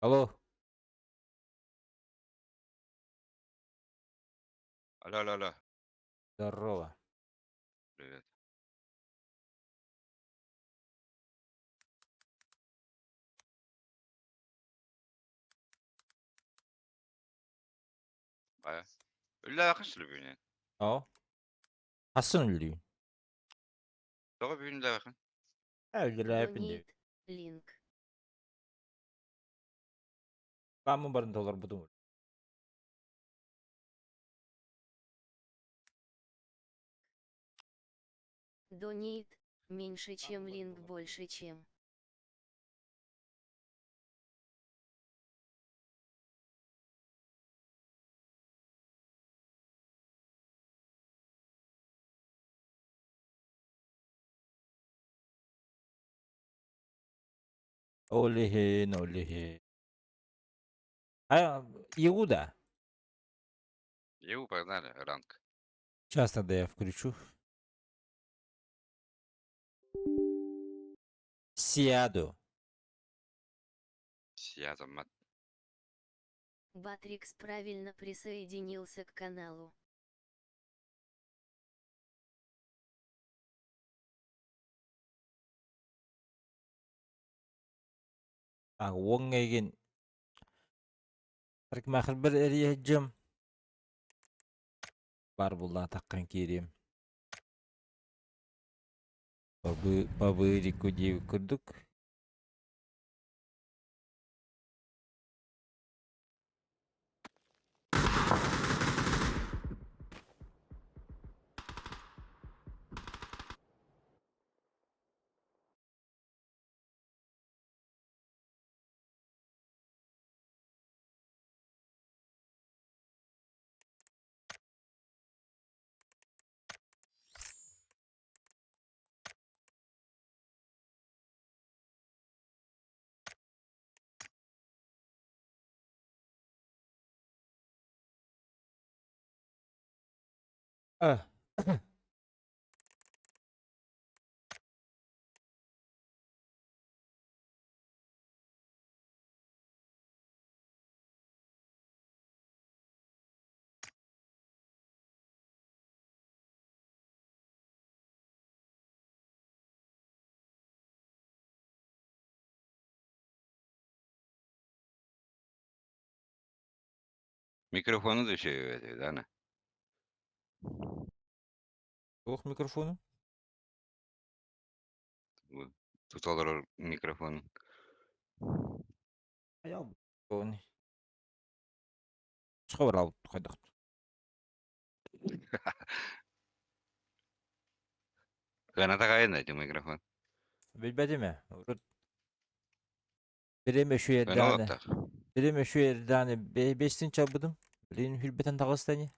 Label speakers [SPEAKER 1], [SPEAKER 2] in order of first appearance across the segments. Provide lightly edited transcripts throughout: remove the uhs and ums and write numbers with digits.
[SPEAKER 1] Алло.
[SPEAKER 2] Алло, алло, алло.
[SPEAKER 1] Здорово.
[SPEAKER 2] Привет. Бая. Үллээхин сүлүбүнэн.
[SPEAKER 1] О. Хассын үллүүн.
[SPEAKER 2] Тоҕо бүгүн үллээхин?
[SPEAKER 1] Үллээпин диэбит.
[SPEAKER 3] Донейт, линк.
[SPEAKER 1] Бааммын барын толорбутум.
[SPEAKER 3] Донейт, меньше чем линк больше чем.
[SPEAKER 1] Ол иһин, ол иһин. А, Иуда.
[SPEAKER 2] Ю, погнали, ранг.
[SPEAKER 1] Сейчас тогда я включу. Сяду.
[SPEAKER 2] Сядом, мат.
[SPEAKER 3] Батрикс правильно присоединился к каналу.
[SPEAKER 1] А уоҥ эйигин парикмахербар эрийэ сылдьыам. Баар буллаатаххын киириэм. Бабы бабырику диэбит курдук. А.
[SPEAKER 2] Микрофону да үчүгэй даҕаны.
[SPEAKER 1] Туох микрофону?
[SPEAKER 2] Бу тута олорор микрофон.
[SPEAKER 1] Айал. Сховрал хайдах.
[SPEAKER 2] Кыаната хайын эти микрофон.
[SPEAKER 1] Билбэтим ээ. Урут Бирэм
[SPEAKER 2] Кыана
[SPEAKER 1] өшү эрдэҕинэ,
[SPEAKER 2] олохтоох.
[SPEAKER 1] бирэм өшү эрдэҕинэ бэстин чалбытым. Билигин үрбэтэн таҕыста ини.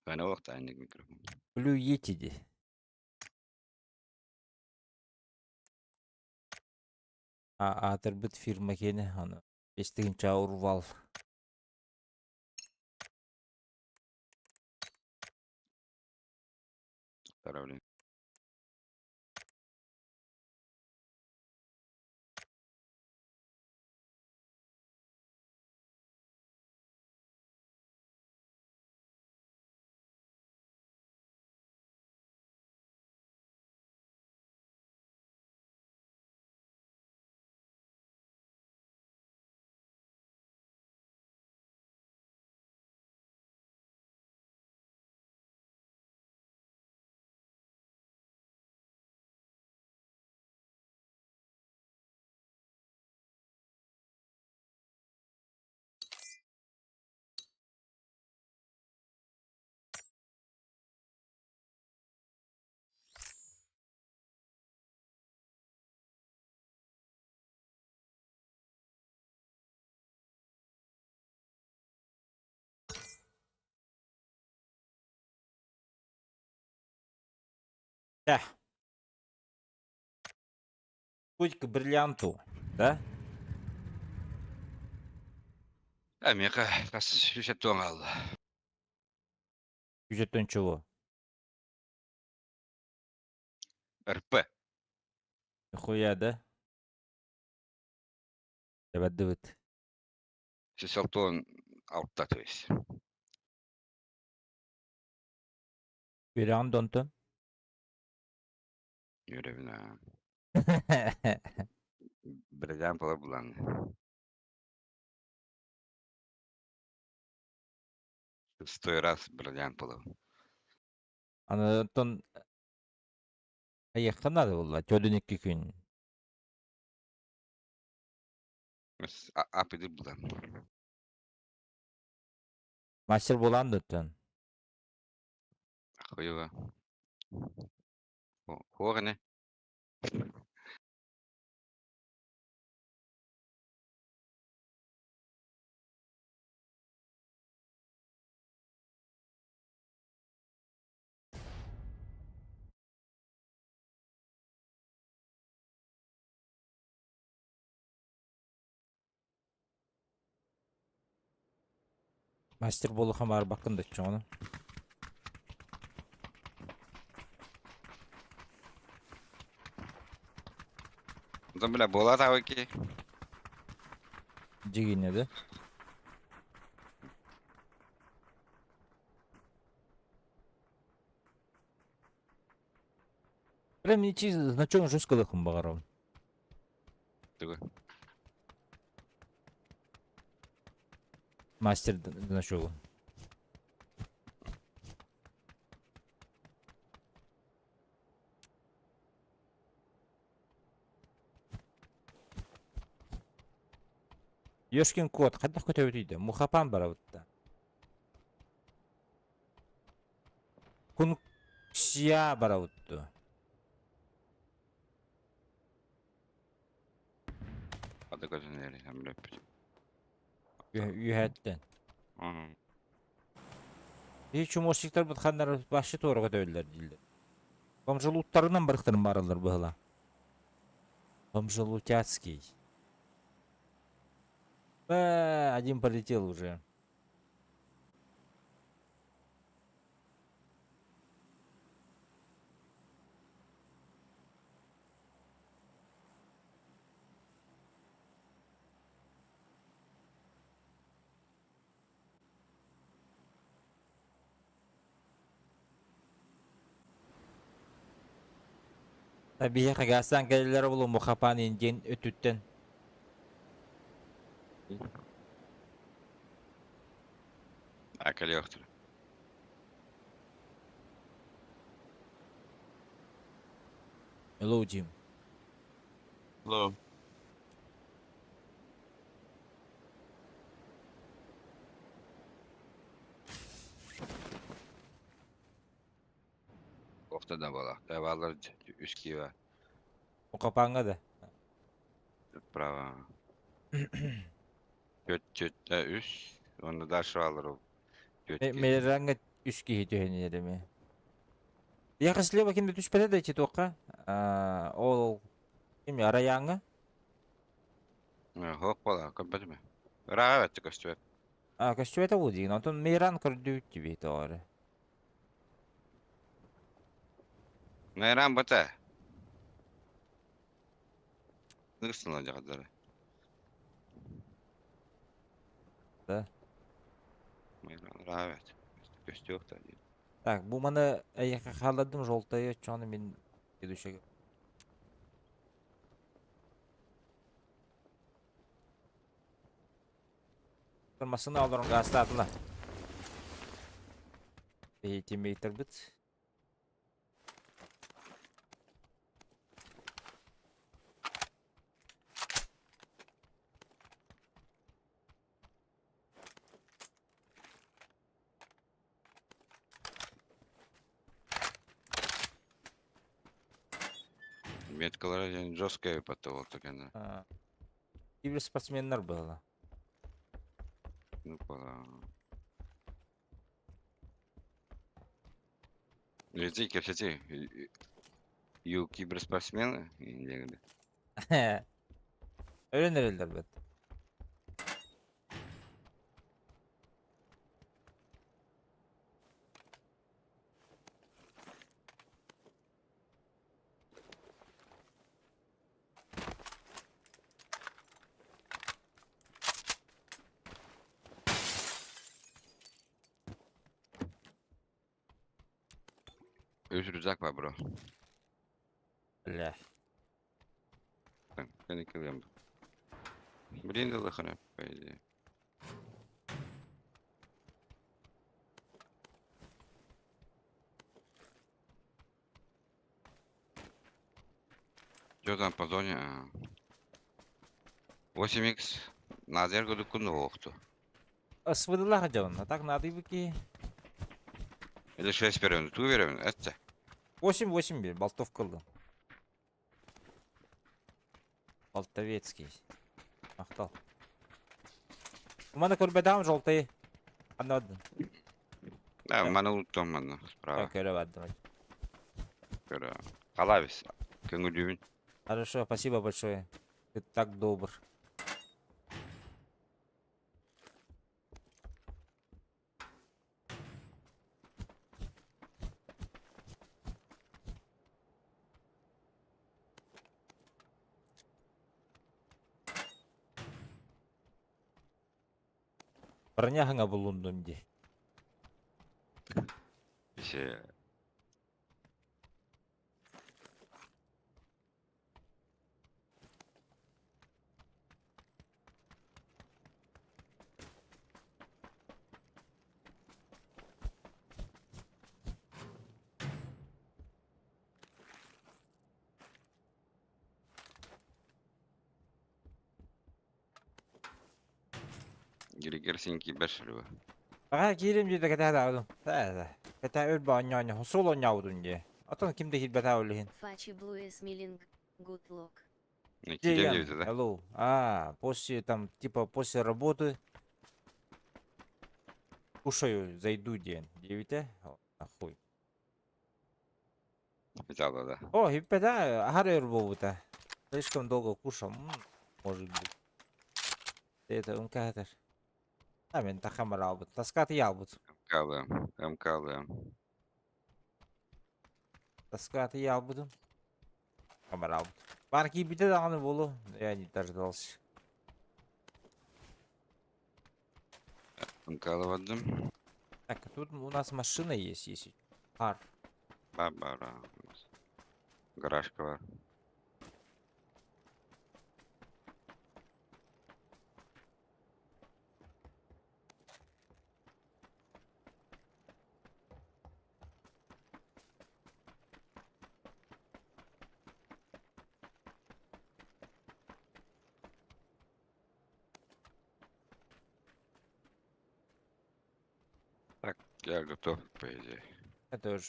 [SPEAKER 2] Кыана олохтоох инник микрофон.
[SPEAKER 1] Blue Yeti дии. Аатырбыт фирма киэнэ, аны бэстигинча урвал.
[SPEAKER 2] Поздравляю.
[SPEAKER 1] Эх. Путь к бриллианту, да?
[SPEAKER 2] А миэхэ хас сүүсэттэн хаалла.
[SPEAKER 1] Сюжеттан чего?
[SPEAKER 2] РП.
[SPEAKER 1] Нихуя да? Эбэрдибит.
[SPEAKER 2] 166, то есть.
[SPEAKER 1] Үөрэҕин да онтон?
[SPEAKER 2] Үөрэбин аа. Биридään буолар булан. Шестой раз бриллиант булабын.
[SPEAKER 1] Аны оттон айыахха наада буолла. Төрдүн икки күн.
[SPEAKER 2] Апиды булан.
[SPEAKER 1] Мастер буолан да оттон.
[SPEAKER 2] Хуева. Хуоҕа
[SPEAKER 1] Мастер буолуохха баарбаккын да оччоҕуна.
[SPEAKER 2] Онтон бля буолаатаҕа ки.
[SPEAKER 1] Дьигинэ да. Прям ничи значок жестко лыхым баҕарабын.
[SPEAKER 2] Тугу?
[SPEAKER 1] Мастер значогу. Ёшкин кот, хайдах көтөбүтүй да? Мухапан барабытта. Кунксия барабытты.
[SPEAKER 2] Ады көтөн эри,
[SPEAKER 1] Үһэттэн. Биһи чумошниктар бутханнар башы туора көтөбүллэр дииллэр. Бомжалуттарынан барыктарын бараллар быһыла. Бомжалутяцкий. Один полетел уже. Биһиэхэ гаастаан кэлэллэрэ буолуо Мухапан диэн өттүттэн.
[SPEAKER 2] А кэлиэхтэрэ.
[SPEAKER 1] Hello, Jim.
[SPEAKER 4] Hello.
[SPEAKER 2] Охта да буолар. Баалар үс киевэ.
[SPEAKER 1] Мухапаҥҥа да.
[SPEAKER 2] Право. Түөрт түөрт үс. Уонна дальше баалар ол. Түөрт киһи.
[SPEAKER 1] Мейраҥҥа үс киһи түһэн иһэр эмиэ. Биһиэхэ слева ким да түспэтэ да ити туохха? Ол ким Арайааҥҥа?
[SPEAKER 2] Суох буолаа, көрбөтүм. Ырааҕа бэрт көстүбэт.
[SPEAKER 1] А, көстүбэтэ бу диин. Онтон Мейран көрдүүт диби тоҕо эрэ.
[SPEAKER 2] Мейран бата. Ныгыстын дьаҕадары.
[SPEAKER 1] Да.
[SPEAKER 2] Мейран ырааҕа бэрт. Көстүөх да диин.
[SPEAKER 1] Так, бу маны эйиэхэ хааллардым желтая оччоҕуна мин следующий Массыына олорон гаастаатылар. Биһи тиммейтербит.
[SPEAKER 2] Меткалара диэн жесткая потолок такана.
[SPEAKER 1] Киберспортсменнар была.
[SPEAKER 2] Ну, пора. Ити кэпсэтии. You киберспортсмены? Диэн
[SPEAKER 1] Өлөн эрэллэр бэт.
[SPEAKER 2] Үс рюкзак бар, бро.
[SPEAKER 1] Бля.
[SPEAKER 2] Кэнникилиэм. Блин, дылыхына, по идее. Что там по зоне? 8х Назер кудуккун оохту.
[SPEAKER 1] Свыдылах дьон, а так надо ибики.
[SPEAKER 2] Или 6 беремин, ту беремин, этте.
[SPEAKER 1] 8-8 бир, болтовка ыллым. Болтовецкий. Махтал. Маны көрбөтөҕүм желтый. Ханна бардын?
[SPEAKER 2] Да, маны уттум манна, справа.
[SPEAKER 1] Көрө бардым.
[SPEAKER 2] Көрө. Халабис. Көҥүлүүбүн.
[SPEAKER 1] Хорошо, спасибо большое. Ты так добр. Броняһыҥа булуннум дии.
[SPEAKER 2] Ise Григерсинки бэшэлүө.
[SPEAKER 1] Аҕа киирим диэтэ кэтэһэ даҕаны. Кэтэһэ өр оонньоон суол оонньообутум дии. Оттон ким да киирбэтэх ол иһин.
[SPEAKER 3] Фачи Блуэс Милинг, Гудлок.
[SPEAKER 2] Киирем диэбитэ да.
[SPEAKER 1] Hello. А, после там, типа, после работы кушаю, зайду диэн диэбитэ. Нахуй.
[SPEAKER 2] Взяла, да.
[SPEAKER 1] О, иппэтэ аһар өр буолбута. Слишком долго кушал. Может быть. Это МК-тар. А мен тахамар албыт. Таскаты ялбыт.
[SPEAKER 2] МКЛМ. МКЛМ.
[SPEAKER 1] Таскаты ялбытым. Камера албыт. Бар киирбитэ даҕаны буолуо. Я не дождался.
[SPEAKER 2] МКЛ бардым.
[SPEAKER 1] Так, тут у нас машина есть, если. Пар.
[SPEAKER 2] Бабара. Гаражка бар. Так, я готов, по идее.
[SPEAKER 1] Я тоже.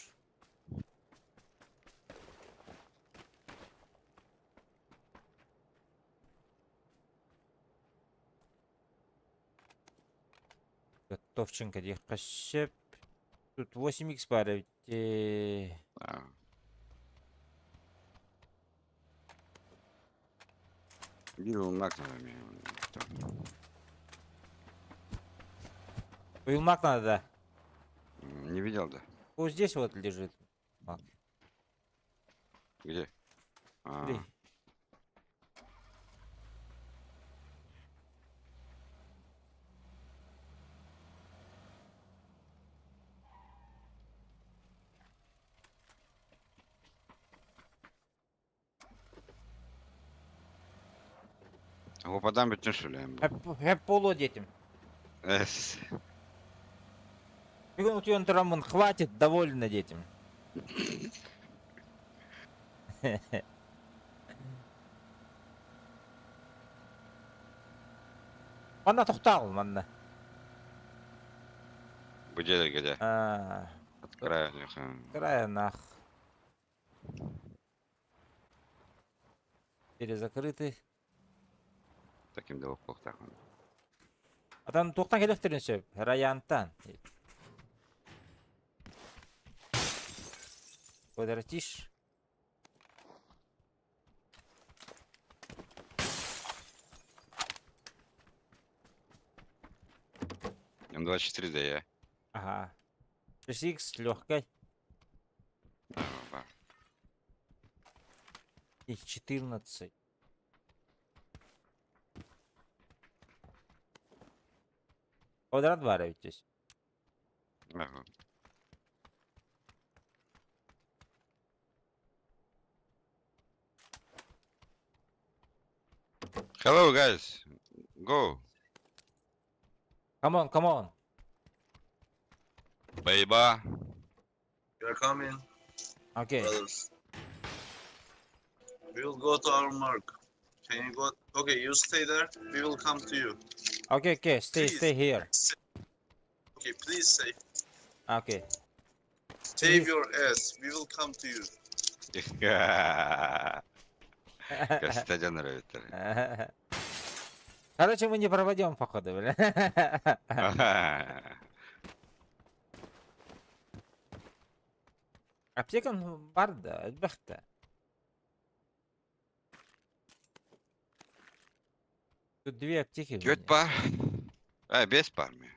[SPEAKER 1] Готовченко диэххэ сөп. Тут 8х баар эбит.
[SPEAKER 2] А. Биир уйулмак надо мне.
[SPEAKER 1] Уилмак надо, да.
[SPEAKER 2] Не видел, да?
[SPEAKER 1] Вот здесь вот лежит. Мак.
[SPEAKER 2] Где? А.
[SPEAKER 1] Смотри.
[SPEAKER 2] Опадан бүтүн шүлэм бу.
[SPEAKER 1] Хэп поло детям.
[SPEAKER 2] Эс.
[SPEAKER 1] Бүгүн утуйан тураммын, хватит, довольно детям. Манна тохтаал, манна.
[SPEAKER 2] Бу дьиэлэргэ дьэ.
[SPEAKER 1] А,
[SPEAKER 2] Крайних.
[SPEAKER 1] края нах. Двери закрыты.
[SPEAKER 2] Таким да буолуохтаах.
[SPEAKER 1] Атан туохтан кэлиэхтэрин сөп? Раянтан. Квадратиш.
[SPEAKER 2] М24 да я.
[SPEAKER 1] Ага. 6х легкой.
[SPEAKER 2] Бар.
[SPEAKER 1] Их 14. Квадрат баар эбит здесь.
[SPEAKER 2] Ага. Hello guys. Go.
[SPEAKER 1] Come on, come on.
[SPEAKER 2] Baby.
[SPEAKER 4] We are coming,
[SPEAKER 1] Окей.
[SPEAKER 4] brothers. We will go to our mark. Can you go? Okay, you stay there. We will come to you.
[SPEAKER 1] Окей, окей, stay,
[SPEAKER 4] Please.
[SPEAKER 1] stay here.
[SPEAKER 4] Okay, please save.
[SPEAKER 1] Окей.
[SPEAKER 4] Save your ass. We will come to you.
[SPEAKER 2] Костадян нравится.
[SPEAKER 1] Короче, мы не проводим, походу, бля. Аптека бар да, элбэхтэ. Тут две аптеки у
[SPEAKER 2] Түөрт
[SPEAKER 1] меня.
[SPEAKER 2] баар. А, биэс баар ми.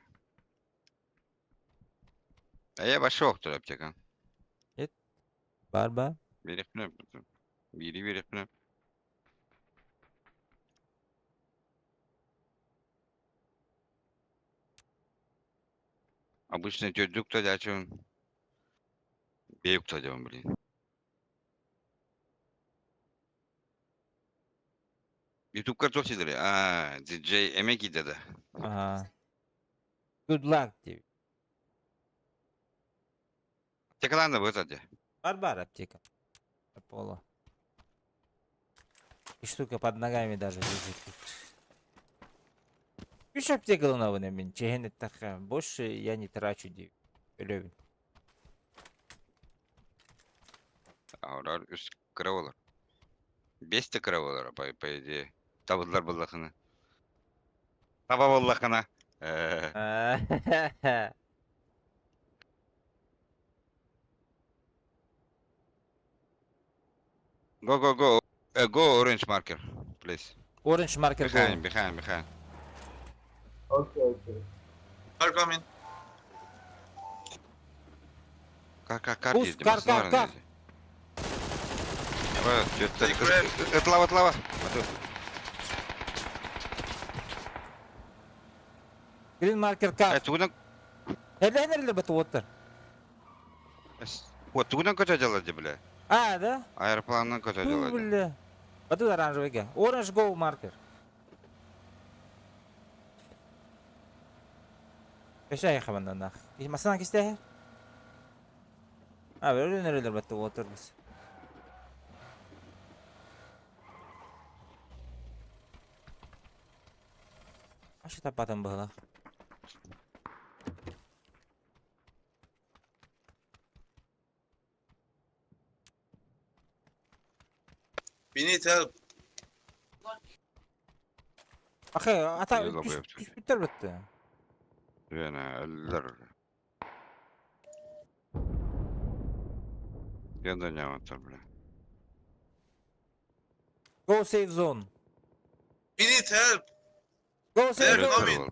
[SPEAKER 2] А я пошел тур аптека.
[SPEAKER 1] Баар баар.
[SPEAKER 2] Биэриэхпинэ. Биири биэриэхпинэ. Обычно түөрдүү уктааччыбын. Биэһи уктааччыбын, блин. Ютубка туох сидели? А, диджей Эмеки деді.
[SPEAKER 1] Ага. Good luck тебе.
[SPEAKER 2] Аптекаларында бұл де.
[SPEAKER 1] Бар баар аптека. Пола. И штука под ногами даже лежит тут. Үс аптека ылынабын мин чиэһинэ эттэххэ. Больше я не трачу дии. Өлөбүн.
[SPEAKER 2] Олар үс кыра буолар. Биэс да кыра буолар, по идее. Табыллар буоллаххына. Таба буоллаххына. Go, go, go. Go orange marker, please.
[SPEAKER 1] Orange marker go.
[SPEAKER 2] Behind, behind, behind.
[SPEAKER 4] Okay. Are coming.
[SPEAKER 2] Car, car, car
[SPEAKER 1] Пусть,
[SPEAKER 2] дейді.
[SPEAKER 1] car, car, car.
[SPEAKER 4] They grab.
[SPEAKER 2] Ытлава, ытлава.
[SPEAKER 1] Green marker car.
[SPEAKER 2] Тугунан
[SPEAKER 1] Элэнэр бит уоттар.
[SPEAKER 2] Вот, тугунан көтө дьалады, бля.
[SPEAKER 1] А, да?
[SPEAKER 2] Аэропланнан көтө
[SPEAKER 1] Ну,
[SPEAKER 2] дьалады.
[SPEAKER 1] бля. А тут оранжевый ге. Orange go marker. Кеше хабандан нах. Масана кисте? А, өлөнөр бит уоттар біз. Ашы таппатым было.
[SPEAKER 4] We need help.
[SPEAKER 1] Ахы, ата
[SPEAKER 2] Йола бояп
[SPEAKER 1] түспүттер битти.
[SPEAKER 2] Яна, өллөр. Янда няматтар, бля.
[SPEAKER 1] Go safe zone.
[SPEAKER 4] We need help.
[SPEAKER 1] Go safe
[SPEAKER 4] They're
[SPEAKER 1] zone.
[SPEAKER 4] coming.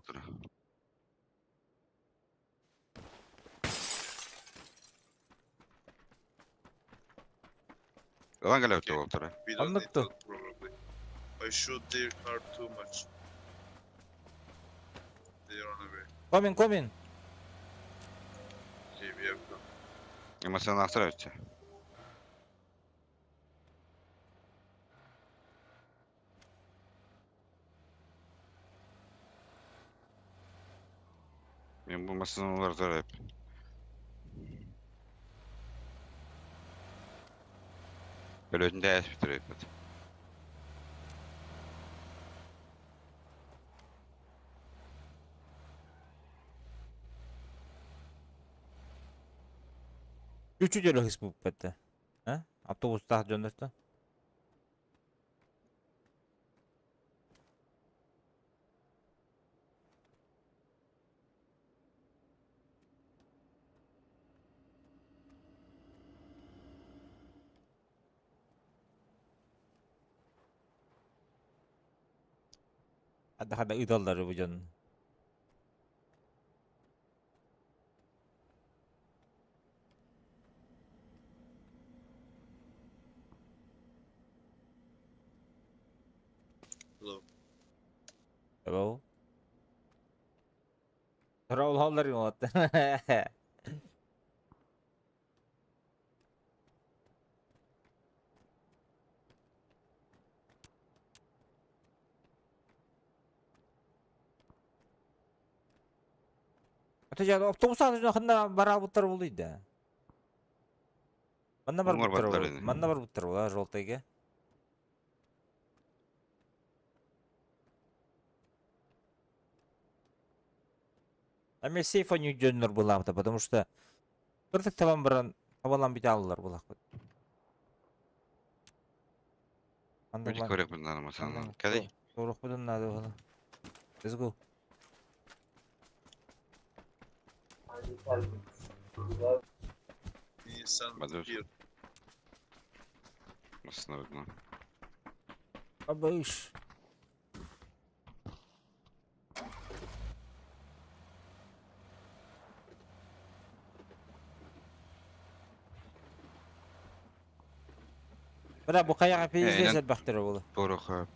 [SPEAKER 2] Ылан кэлэбит уолаттара.
[SPEAKER 4] We don't need
[SPEAKER 1] Anlattı.
[SPEAKER 4] help probably. I shoot their car too much. They run away.
[SPEAKER 1] Coming, coming.
[SPEAKER 4] Okay, we have come.
[SPEAKER 2] Эмоционально настраивайте. Мен бу машиналар зарап. Өлөтүндө әспи турайт.
[SPEAKER 1] Үчү жолу хис буп бетти. А? Автобустаах дьоннорто. Хадда хадда ыдаллары бу дьон.
[SPEAKER 4] Hello.
[SPEAKER 1] Hello. Raul уолаттар. Ата автобус ханна бараабыттар буолуй да. Манна барбыттар
[SPEAKER 2] Оҥорботтор
[SPEAKER 1] буолуй.
[SPEAKER 2] ини.
[SPEAKER 1] Манна барбыттар буолуй, желтыйга. А мен сейф они дьоннор былаабыта, потому что кырдык табан баран табалан бите аллар булахпыт.
[SPEAKER 2] Үчү көрөкпүн наада санаан. Кэлий.
[SPEAKER 1] Туорукпутун наада була. Let's go.
[SPEAKER 4] He sent
[SPEAKER 2] Бадыр.
[SPEAKER 4] here.
[SPEAKER 2] Основно.
[SPEAKER 1] Абыш. Бля, бу хайаҕа пиздец элбэхтэрэ буолуо.
[SPEAKER 2] Туоруха.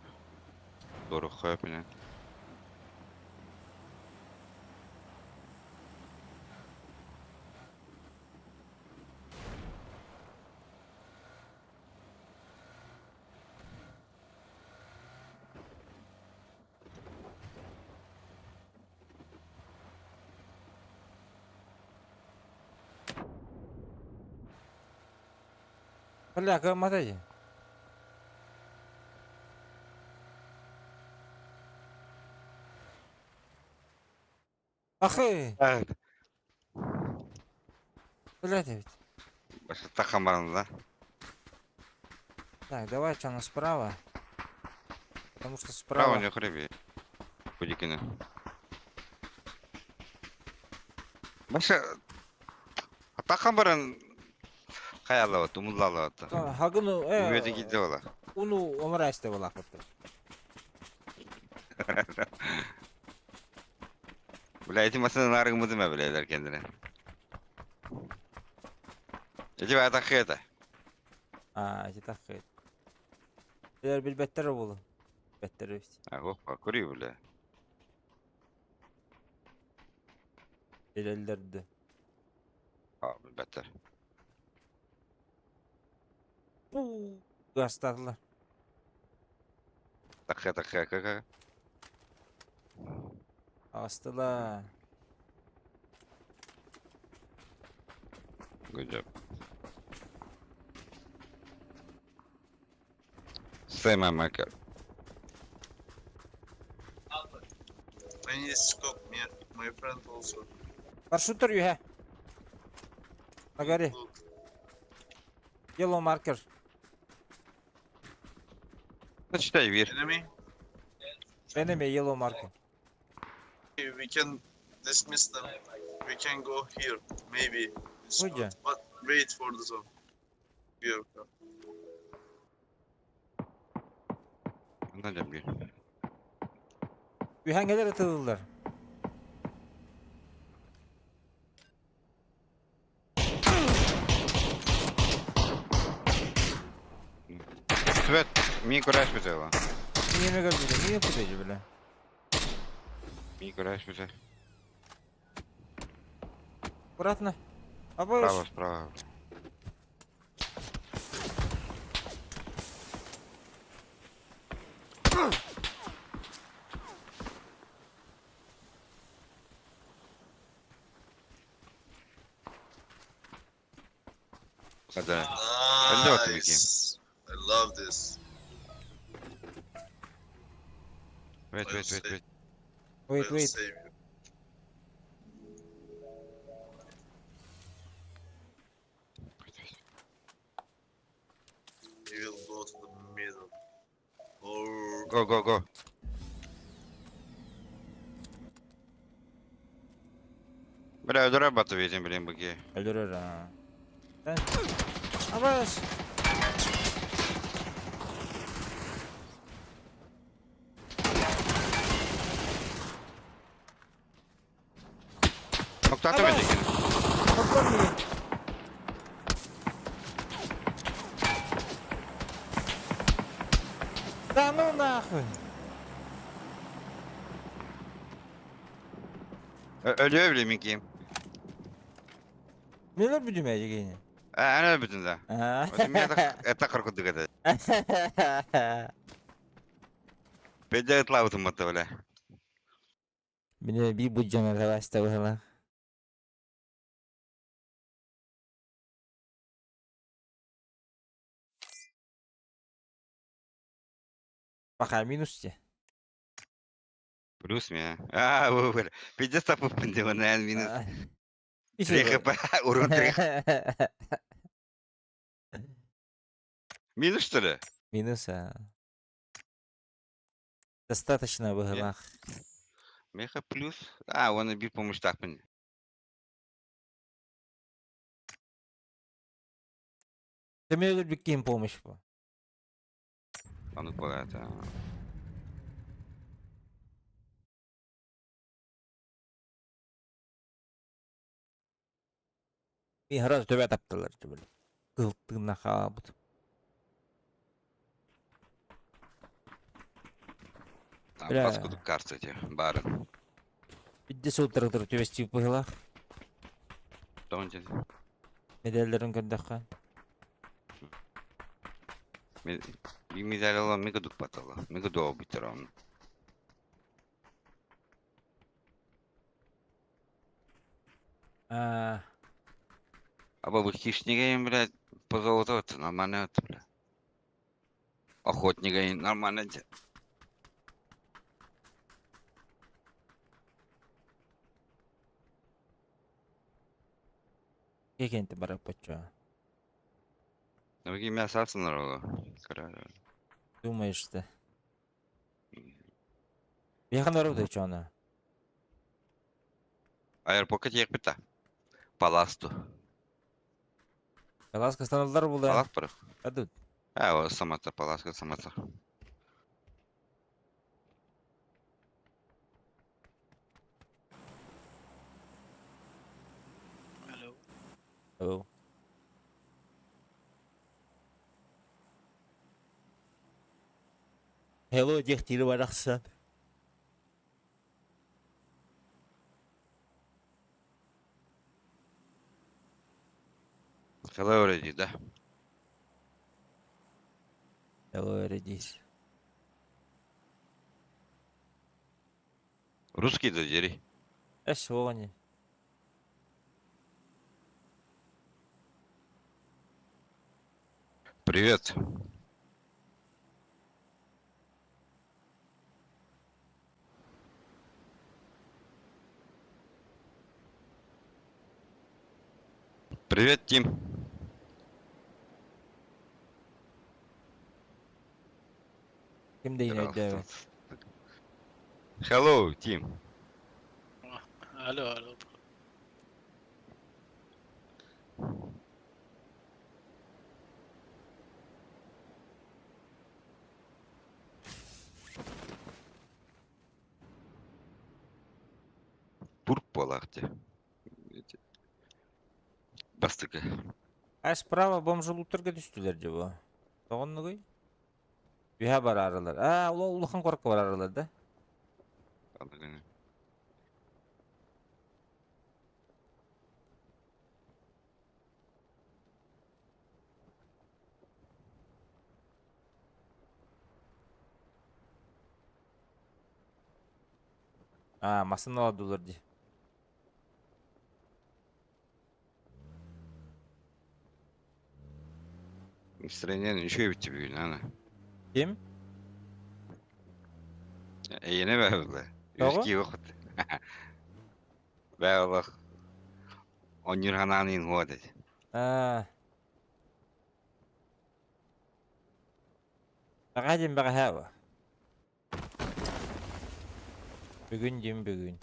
[SPEAKER 2] Туоруха пинен.
[SPEAKER 1] Бля, кыаммата дии. Ахы! Блядь, ведь.
[SPEAKER 2] Башта баран да.
[SPEAKER 1] Так, давай, что у нас справа? Потому что
[SPEAKER 2] Справа
[SPEAKER 1] справа...
[SPEAKER 2] не хреби. Кудикина. Баша Атахан баран хаялават, умуллалават.
[SPEAKER 1] Хагыну,
[SPEAKER 2] Үөдэ кидде ола.
[SPEAKER 1] уну омрасте была.
[SPEAKER 2] Бля, эти машины нарыгмызы билелер kendine. Эти атахы это.
[SPEAKER 1] А, эти так. Билер билбеттер булу. Беттер ведь.
[SPEAKER 2] А, опа, кури, бля.
[SPEAKER 1] Билелерди.
[SPEAKER 2] А, беттер.
[SPEAKER 1] Пу. Гастарлар.
[SPEAKER 2] Тахы, тахы, как.
[SPEAKER 1] Астыла.
[SPEAKER 2] Good job. Say my marker.
[SPEAKER 4] I need scope, yeah. My friend also.
[SPEAKER 1] Парашютер юхэ. На горе.
[SPEAKER 4] Look.
[SPEAKER 1] Yellow marker.
[SPEAKER 2] Зачитай вир.
[SPEAKER 4] Enemy.
[SPEAKER 1] Enemy yellow marker.
[SPEAKER 4] We can dismiss them. We can go here. Maybe. It's
[SPEAKER 1] Где?
[SPEAKER 4] good. But wait for the zone. Here.
[SPEAKER 2] Надо бир.
[SPEAKER 1] Үһәңгелер ытылылар.
[SPEAKER 2] Свет, ми кураш бизела.
[SPEAKER 1] Ниме көрдү, ниме күтөжү биле.
[SPEAKER 2] Ми кураш бизе.
[SPEAKER 1] Аккуратно. Абыш.
[SPEAKER 2] Справа, справа. Да.
[SPEAKER 4] Nice. I love this.
[SPEAKER 2] Wait, wait, wait, wait.
[SPEAKER 1] Wait,
[SPEAKER 4] I'll
[SPEAKER 1] wait.
[SPEAKER 4] save you. We will go to the middle. Or
[SPEAKER 2] Go, go, go. Бля, öldürer batı vereceğim bileyim bakayım.
[SPEAKER 1] Öldürür ha. Sen. Абыш.
[SPEAKER 2] Nokta atamayacak yine.
[SPEAKER 1] Попробуй. Да ну нахуй.
[SPEAKER 2] Ölüyor bile minkiyim.
[SPEAKER 1] Neler büdümeyecek yine?
[SPEAKER 2] En öbütün de.
[SPEAKER 1] Ha.
[SPEAKER 2] Это korkuttuk это. Беде ытлабытым батты бля.
[SPEAKER 1] Bine bir bu canavar hasta. Пока минус те.
[SPEAKER 2] Плюс меня. А, выбор. Пиздец тапыппын деп, наверное, минус. 3 хп, урон 3. Минус, что ли?
[SPEAKER 1] Минус, а. Достаточно быһылаах.
[SPEAKER 2] Меха плюс. А, он биир помощтаахпын.
[SPEAKER 1] Кемелер бүккин помощь бу.
[SPEAKER 2] Ону буолаата.
[SPEAKER 1] Мин төбө таптылар түбүл. Кыл тыынна хаалбыт.
[SPEAKER 2] Там
[SPEAKER 1] Бля.
[SPEAKER 2] паскудук карта эти барын.
[SPEAKER 1] Бидде сылтырыктыр түбэстиик быһылаах.
[SPEAKER 2] Тоҕон дьэ.
[SPEAKER 1] Медалларын көрдөххө.
[SPEAKER 2] Би медаль ала мега дукпатала. Мега дуо биттер оны.
[SPEAKER 1] А,
[SPEAKER 2] Аба бу хищнига им, блядь, по золоту это нормально это, бля. Охотника им нормально это.
[SPEAKER 1] кекенти бараппачча.
[SPEAKER 2] Ну, мясо народу.
[SPEAKER 1] Думаешь ты. Яхан барып чона.
[SPEAKER 2] Аэропортка тиек бита. Паласту.
[SPEAKER 1] Паласка станалдар була.
[SPEAKER 2] Палас бар.
[SPEAKER 1] Адут.
[SPEAKER 2] А, о, самата, паласка, самата.
[SPEAKER 4] Hello.
[SPEAKER 1] Oh. Hello, диэхтири барахсан.
[SPEAKER 2] Hello already, да?
[SPEAKER 1] Hello, redis.
[SPEAKER 2] Русский да дери.
[SPEAKER 1] Эс они.
[SPEAKER 2] Привет. Привет, Тим.
[SPEAKER 1] Ким дейін өйдөөбөт.
[SPEAKER 2] Hello, Тим.
[SPEAKER 4] Алло, алло.
[SPEAKER 2] Пурп буолаах дии. Бастыкы.
[SPEAKER 1] А справа бомжулуктарга түстүлэр дии бу. Тоҕоннугуй? Үһэ барарылар. А, улахан коркка барарылар да?
[SPEAKER 2] Аныгыны.
[SPEAKER 1] А, массыына олордулар дии.
[SPEAKER 2] Настроение еще и тебе, ана.
[SPEAKER 1] Ким?
[SPEAKER 2] Эйене бәбілі.
[SPEAKER 1] Тоҕо?
[SPEAKER 2] Үски вақыт. Бәбілі. Онюр хананын хуа dedi.
[SPEAKER 1] А. Баҕа диэн баҕаһаа Бүгүн диэн бүгүн.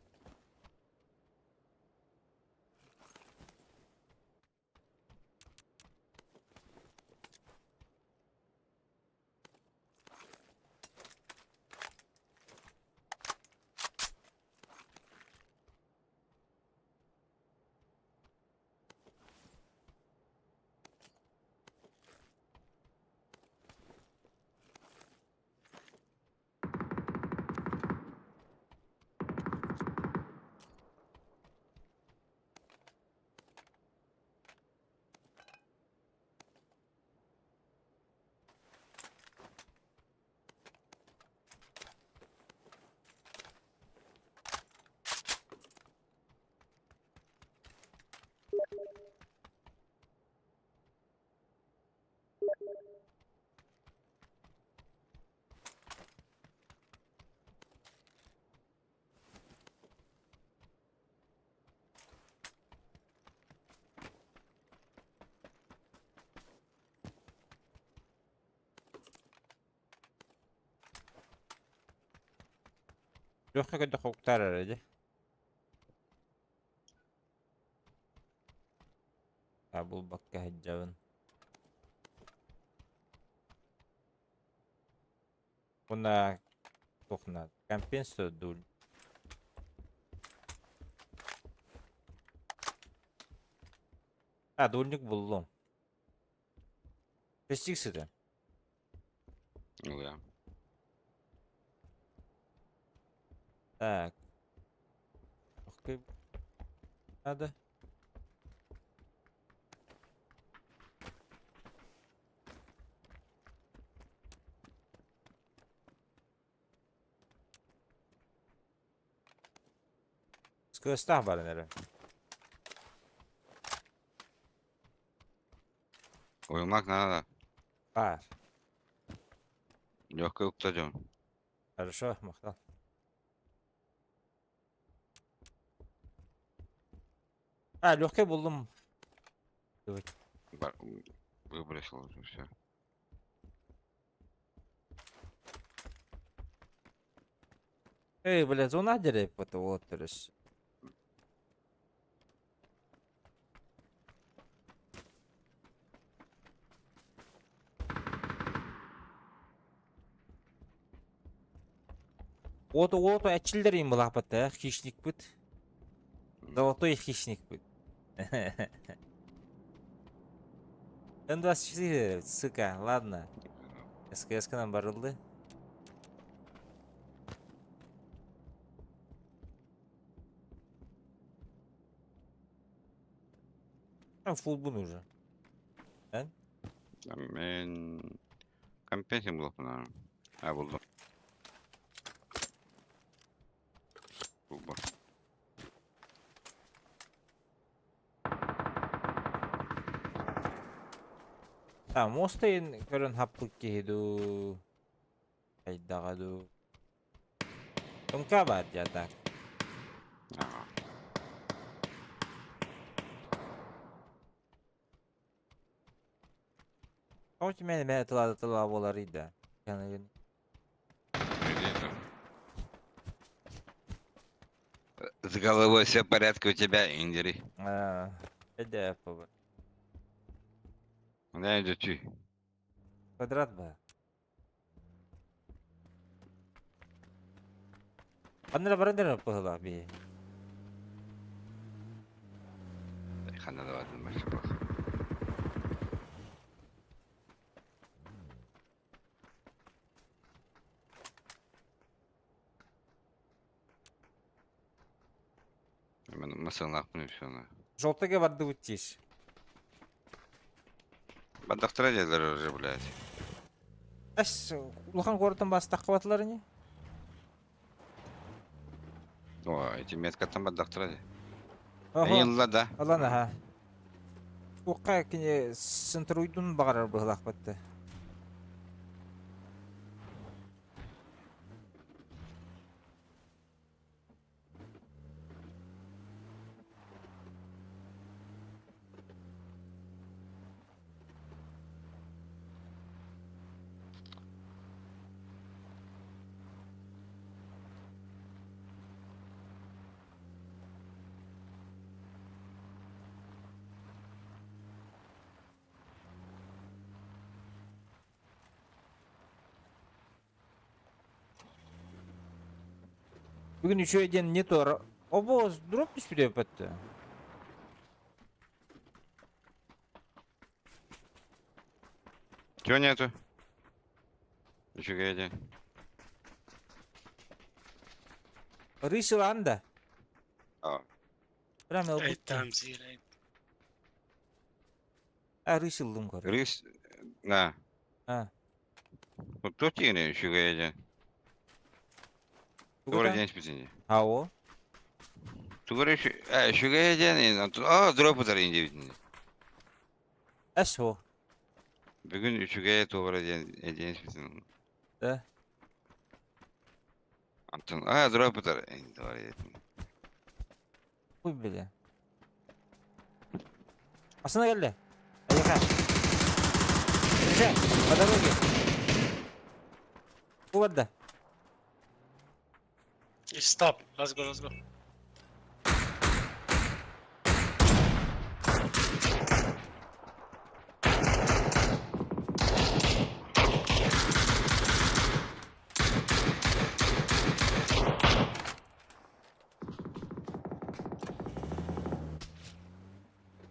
[SPEAKER 1] Лехка көрдөххө уктаар эрэ дии. А булбакка сылдьабын. Уонна туох наада? Компенсия дуу? А, дульник буллум. Пестик сыта.
[SPEAKER 2] Ну да.
[SPEAKER 1] Так. Окей. Надо. Сквестах баран эрэ.
[SPEAKER 2] Uyumak надо.
[SPEAKER 1] Баар.
[SPEAKER 2] Легкая укладем.
[SPEAKER 1] Хорошо, махтал. А, легкий буллум.
[SPEAKER 2] Выбросил уже все.
[SPEAKER 1] Эй, бля, зона дерев это вот, то есть. Ото ото эчилдер им былааппат хищникпыт. Золотой хищникпыт. Н24, сука, ладно. СКС-ка барылды. Там фулбун уже.
[SPEAKER 2] Мен компенсия булаппын. А булдум. Бу.
[SPEAKER 1] А, мостайын көрөн хаппыт киһи дуу. Хайдаҕа дуу. Тумка баар дьэ так.
[SPEAKER 2] Ага.
[SPEAKER 1] Тоҕо мэн мэ тыла тыла буоларый да. Каныгын.
[SPEAKER 2] С головой все в порядке у тебя, Индири.
[SPEAKER 1] А, это по
[SPEAKER 2] Да, иди.
[SPEAKER 1] Квадрат ба. Аннара баран пыһыла би.
[SPEAKER 2] Ханна давай машина. Мен масалаахпын все на.
[SPEAKER 1] Желтыга бардыбыт тииш.
[SPEAKER 2] Бандахтара дедилер уже, блядь.
[SPEAKER 1] Эс, улахан куораттан бастакка батылар ини.
[SPEAKER 2] О, эти меткаттан бандахтара де.
[SPEAKER 1] Охо.
[SPEAKER 2] Эйилла да.
[SPEAKER 1] Алан аха. Туохха кини сынтыруйдун баҕарар быһылаах батта. Бүгүн үчүгэй диэн не то обоз дроп түспүтэ өпөттө.
[SPEAKER 2] Чего нету? Нифига иди.
[SPEAKER 1] Рысилан да.
[SPEAKER 2] А.
[SPEAKER 1] Прям
[SPEAKER 5] Эй,
[SPEAKER 1] ылбыт.
[SPEAKER 5] там зирай.
[SPEAKER 1] А рысилдым көр.
[SPEAKER 2] Рыс... На.
[SPEAKER 1] А.
[SPEAKER 2] Вот тут тигри, нифига иди. Добрый день, спасибо.
[SPEAKER 1] Ао.
[SPEAKER 2] Тугары шүгэй диэн а дроп утар индивидни.
[SPEAKER 1] Эс о.
[SPEAKER 2] Бүгүн үчүгэй тугары диэн эдиэн спитин.
[SPEAKER 1] Да.
[SPEAKER 2] Антон а дроп утар индивидни.
[SPEAKER 1] Хуй бля. Асына келди. Айыка. Держи, по дороге. Бу барда.
[SPEAKER 5] Stop. Let's go, let's go.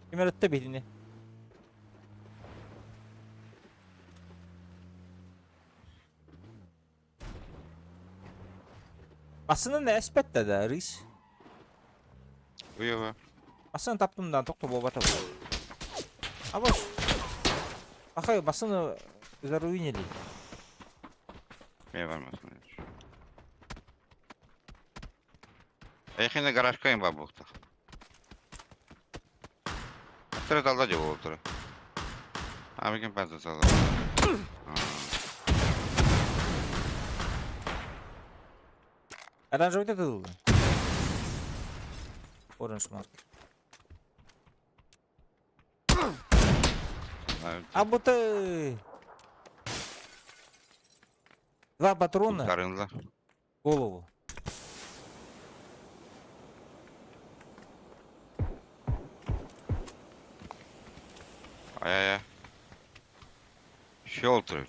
[SPEAKER 1] Ким эрэ өттө биһигини. Массыына эспэттэ да, рысь.
[SPEAKER 2] Уйуга.
[SPEAKER 1] Массыына таптым да, тохто буолбата. А вот. Ахай, массыына заруинили.
[SPEAKER 2] Мен бар массыына. Эйхине гаражка им бар буохтах. Аттара талда дьэ буолтара. Амиген панта салла.
[SPEAKER 1] Оранжевый тылы. Оранж маркер. А будто... Два патрона
[SPEAKER 2] Тарынла.
[SPEAKER 1] в голову.
[SPEAKER 2] Ай-ай-ай. Щелтер.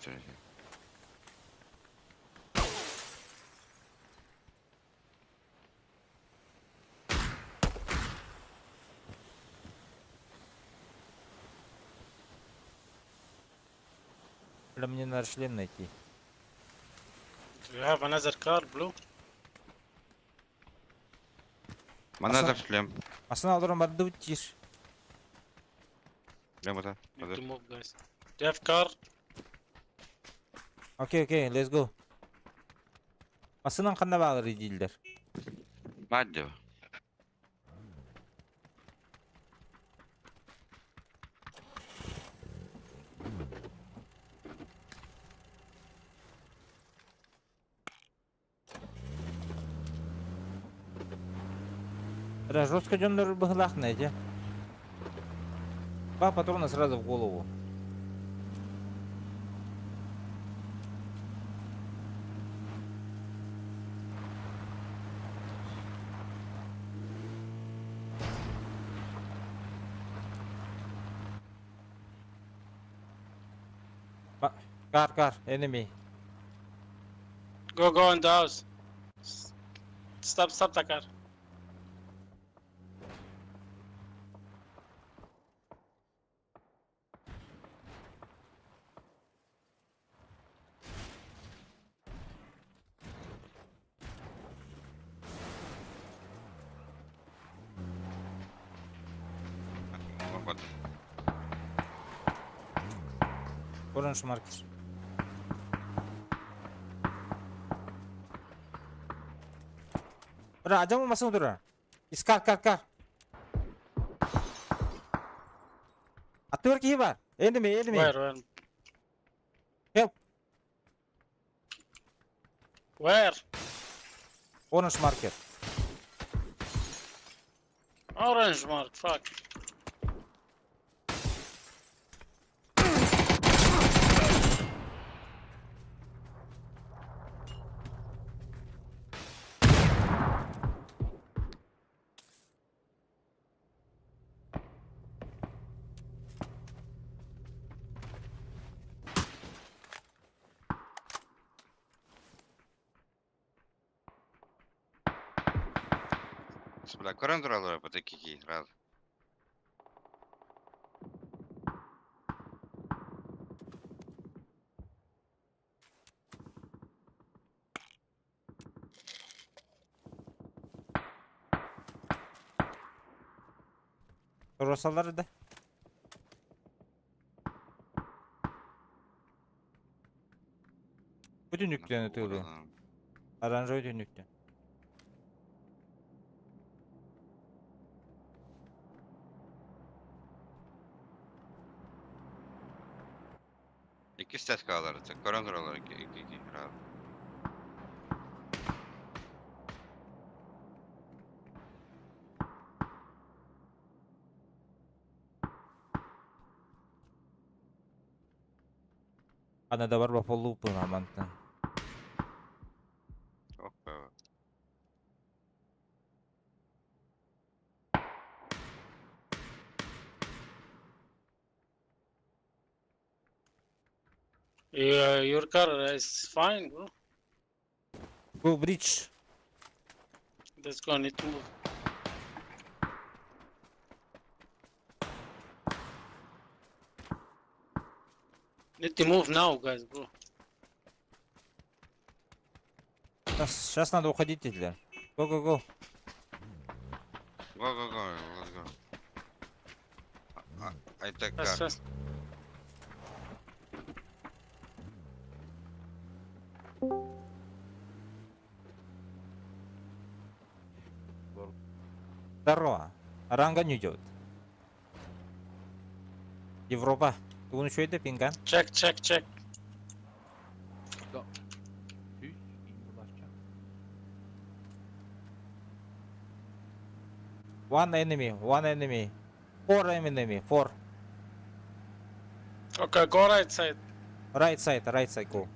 [SPEAKER 1] Бля, мне надо шлем найти.
[SPEAKER 5] Do you have another car, blue?
[SPEAKER 2] Манна да шлем.
[SPEAKER 1] Массыына олорон бардыбыт диир.
[SPEAKER 2] Шлем это.
[SPEAKER 5] Need to move, guys. Do you have car?
[SPEAKER 1] Окей, окей, let's go. Массыынан ханна баалар дииллэр.
[SPEAKER 2] Маддев.
[SPEAKER 1] Бля, жестко дьоннор быһылаах найти. Два патрона сразу в голову. Car, car, enemy.
[SPEAKER 5] Go, go in the house. Stop, stop the car.
[SPEAKER 1] Orange marker. Бра, адьам массыына турар. Искар, кар, кар. Аттыгар киһи баар. Enemy, enemy.
[SPEAKER 5] Where, where?
[SPEAKER 1] Help.
[SPEAKER 5] Where?
[SPEAKER 1] Orange marker.
[SPEAKER 5] Orange mark, fuck.
[SPEAKER 2] Бля, көрөн тураллар бу кики раз.
[SPEAKER 1] Росалары да. Бу түннүктэн ытыалыы. Оранжевый түннүктэн.
[SPEAKER 2] Икки стаскалар, көрөн тураллар икки икки раз.
[SPEAKER 1] Ана да бар баполлуу мантан.
[SPEAKER 2] Опа.
[SPEAKER 5] Yeah, your car is fine, bro.
[SPEAKER 1] Go bridge.
[SPEAKER 5] Let's go, need to move. Need to move now, guys, bro.
[SPEAKER 1] Сейчас надо уходить, для. Go, go, go.
[SPEAKER 2] Go, go, go. Let's go. I take
[SPEAKER 5] Fast,
[SPEAKER 2] car.
[SPEAKER 5] fast.
[SPEAKER 1] Здорово. Ранга не идет. Европа. Тугун это пинган?
[SPEAKER 5] Check, check, check.
[SPEAKER 1] One enemy, one enemy. Four enemy, four.
[SPEAKER 5] Okay, go right side.
[SPEAKER 1] Right side, go.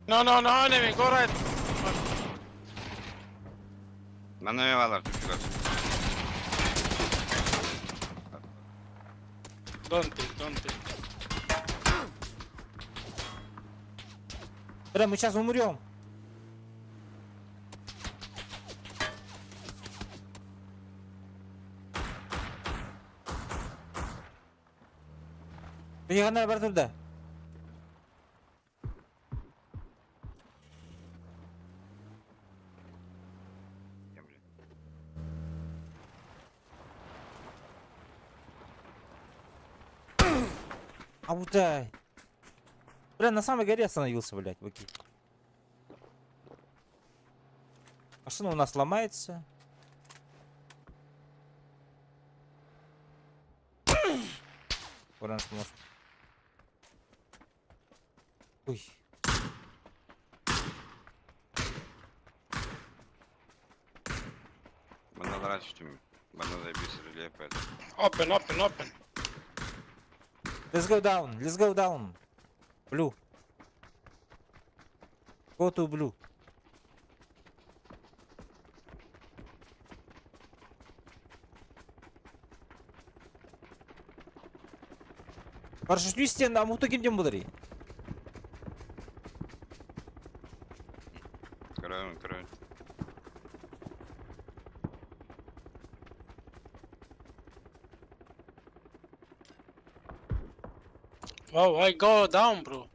[SPEAKER 5] No, no, no, enemy, go right.
[SPEAKER 2] Манна мевалар чугас.
[SPEAKER 5] Don't take, don't take.
[SPEAKER 1] Бля, мы сейчас умрем. Бегана бар турда. А вот дай. Бля, на самой горе остановился, блядь, быки. Машина у нас ломается. Оранж может. Ой.
[SPEAKER 2] Манна раньше Манна заебись рельеф это.
[SPEAKER 5] Open, open, open.
[SPEAKER 1] Let's go down. Let's go down. Blue. Go to blue. Парашютистен, а муту кимден булар?
[SPEAKER 2] Көрөм, көрөм.
[SPEAKER 5] Wow, I go down, bro.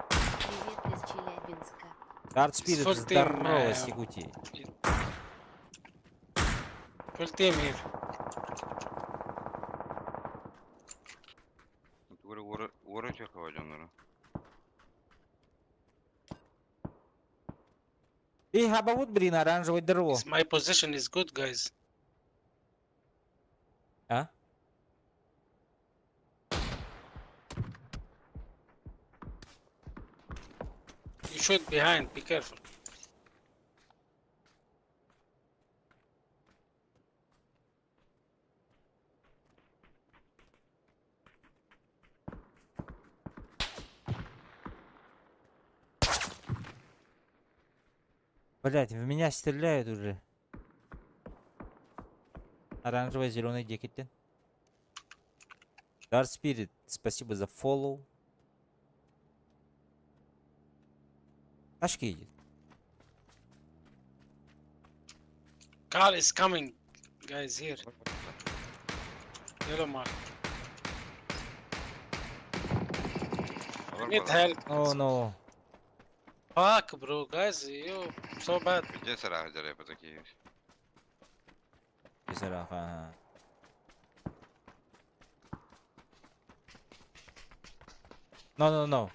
[SPEAKER 3] Привет из Челябинска.
[SPEAKER 1] Дарт Спирит,
[SPEAKER 5] Full team,
[SPEAKER 1] здорово, с Якутии.
[SPEAKER 5] Full team here.
[SPEAKER 2] Ура чехова дьоннору.
[SPEAKER 1] И хабавут, блин, оранжевый дырво.
[SPEAKER 5] It's My position is good, guys.
[SPEAKER 1] А?
[SPEAKER 5] You shoot behind, be careful.
[SPEAKER 1] Блять, в меня стреляют уже. Оранжевый, зеленый декеттен. Dark Spirit, спасибо за follow. Тачки едет.
[SPEAKER 5] Car is coming, guys, here. Yellow mark. I need help.
[SPEAKER 1] Oh no.
[SPEAKER 5] Fuck, bro, guys, you so bad.
[SPEAKER 2] Пиздец ыраах по такие.
[SPEAKER 1] Бисараха. No, no, no.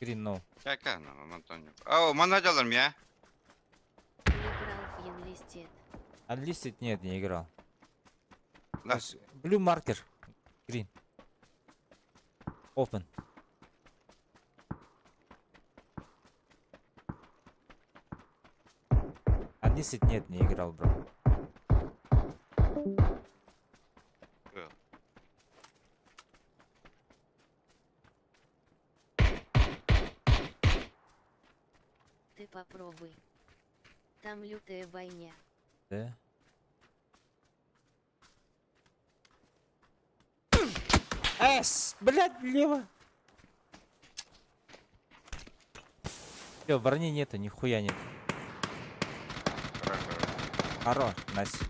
[SPEAKER 1] Green, no.
[SPEAKER 2] Кэ кэ, на Антонио. Ау, манна дьалар мия.
[SPEAKER 3] Мне Unlisted.
[SPEAKER 1] Unlisted нет, не играл.
[SPEAKER 2] Да.
[SPEAKER 1] Blue marker. Green. Open. Unlisted нет, не играл, бро.
[SPEAKER 3] Ты попробуй. Там лютая бойня.
[SPEAKER 1] Да? Эс, блядь, влево. Все, брони нету, нихуя нет.
[SPEAKER 2] Хорошо.
[SPEAKER 1] Хоро, nice.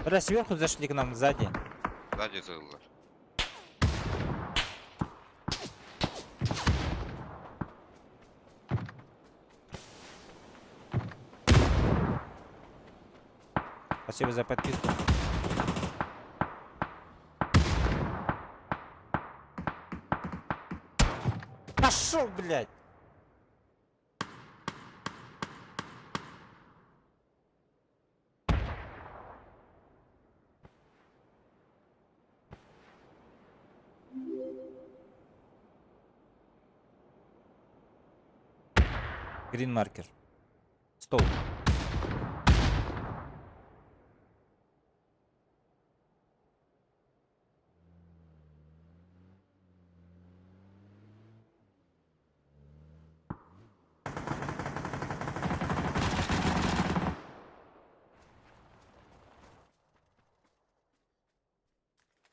[SPEAKER 1] Бля, сверху зашли к нам сзади.
[SPEAKER 2] Сзади сыллар.
[SPEAKER 1] Спасибо за подписку. Пошел, блядь! Green marker. Стол.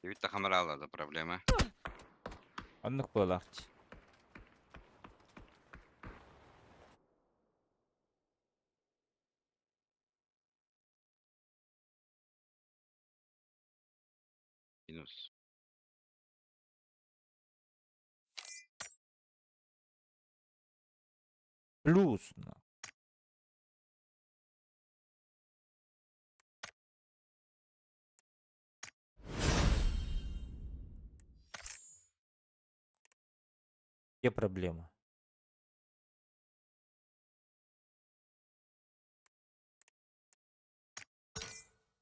[SPEAKER 2] Бүттэ камералар проблема.
[SPEAKER 1] Оннук буолар.
[SPEAKER 2] Минус.
[SPEAKER 1] Плюс. На. Где проблема?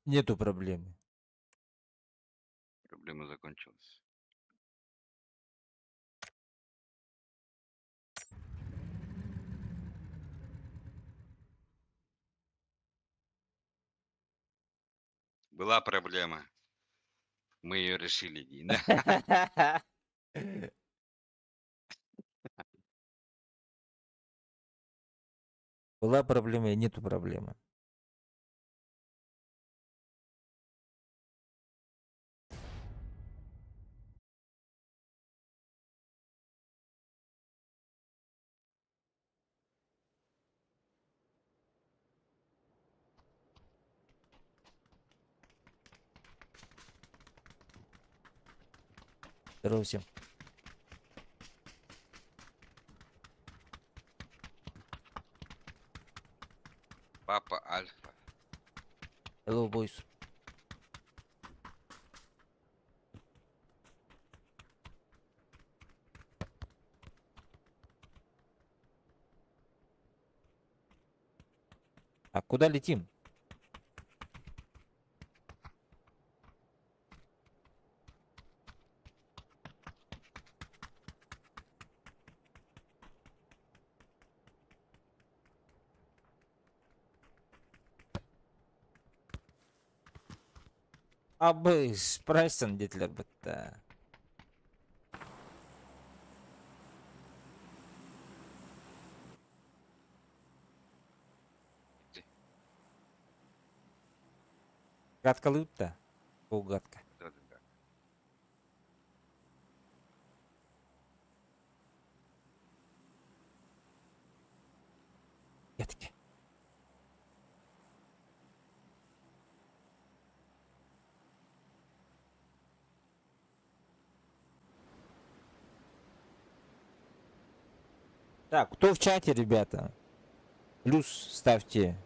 [SPEAKER 1] Нету проблемы.
[SPEAKER 2] Проблема закончилась. Была проблема. Мы ее решили, Дина.
[SPEAKER 1] Была проблема и нету проблемы. Здорово всем.
[SPEAKER 2] Папа Альфа.
[SPEAKER 1] Hello, boys. А куда летим? Абы прайсын диэтилэр бытта. Гадкалыытта. Ол гадка.
[SPEAKER 2] Да-да-да.
[SPEAKER 1] Гадка. Так, кто в чате, ребята? Плюс ставьте.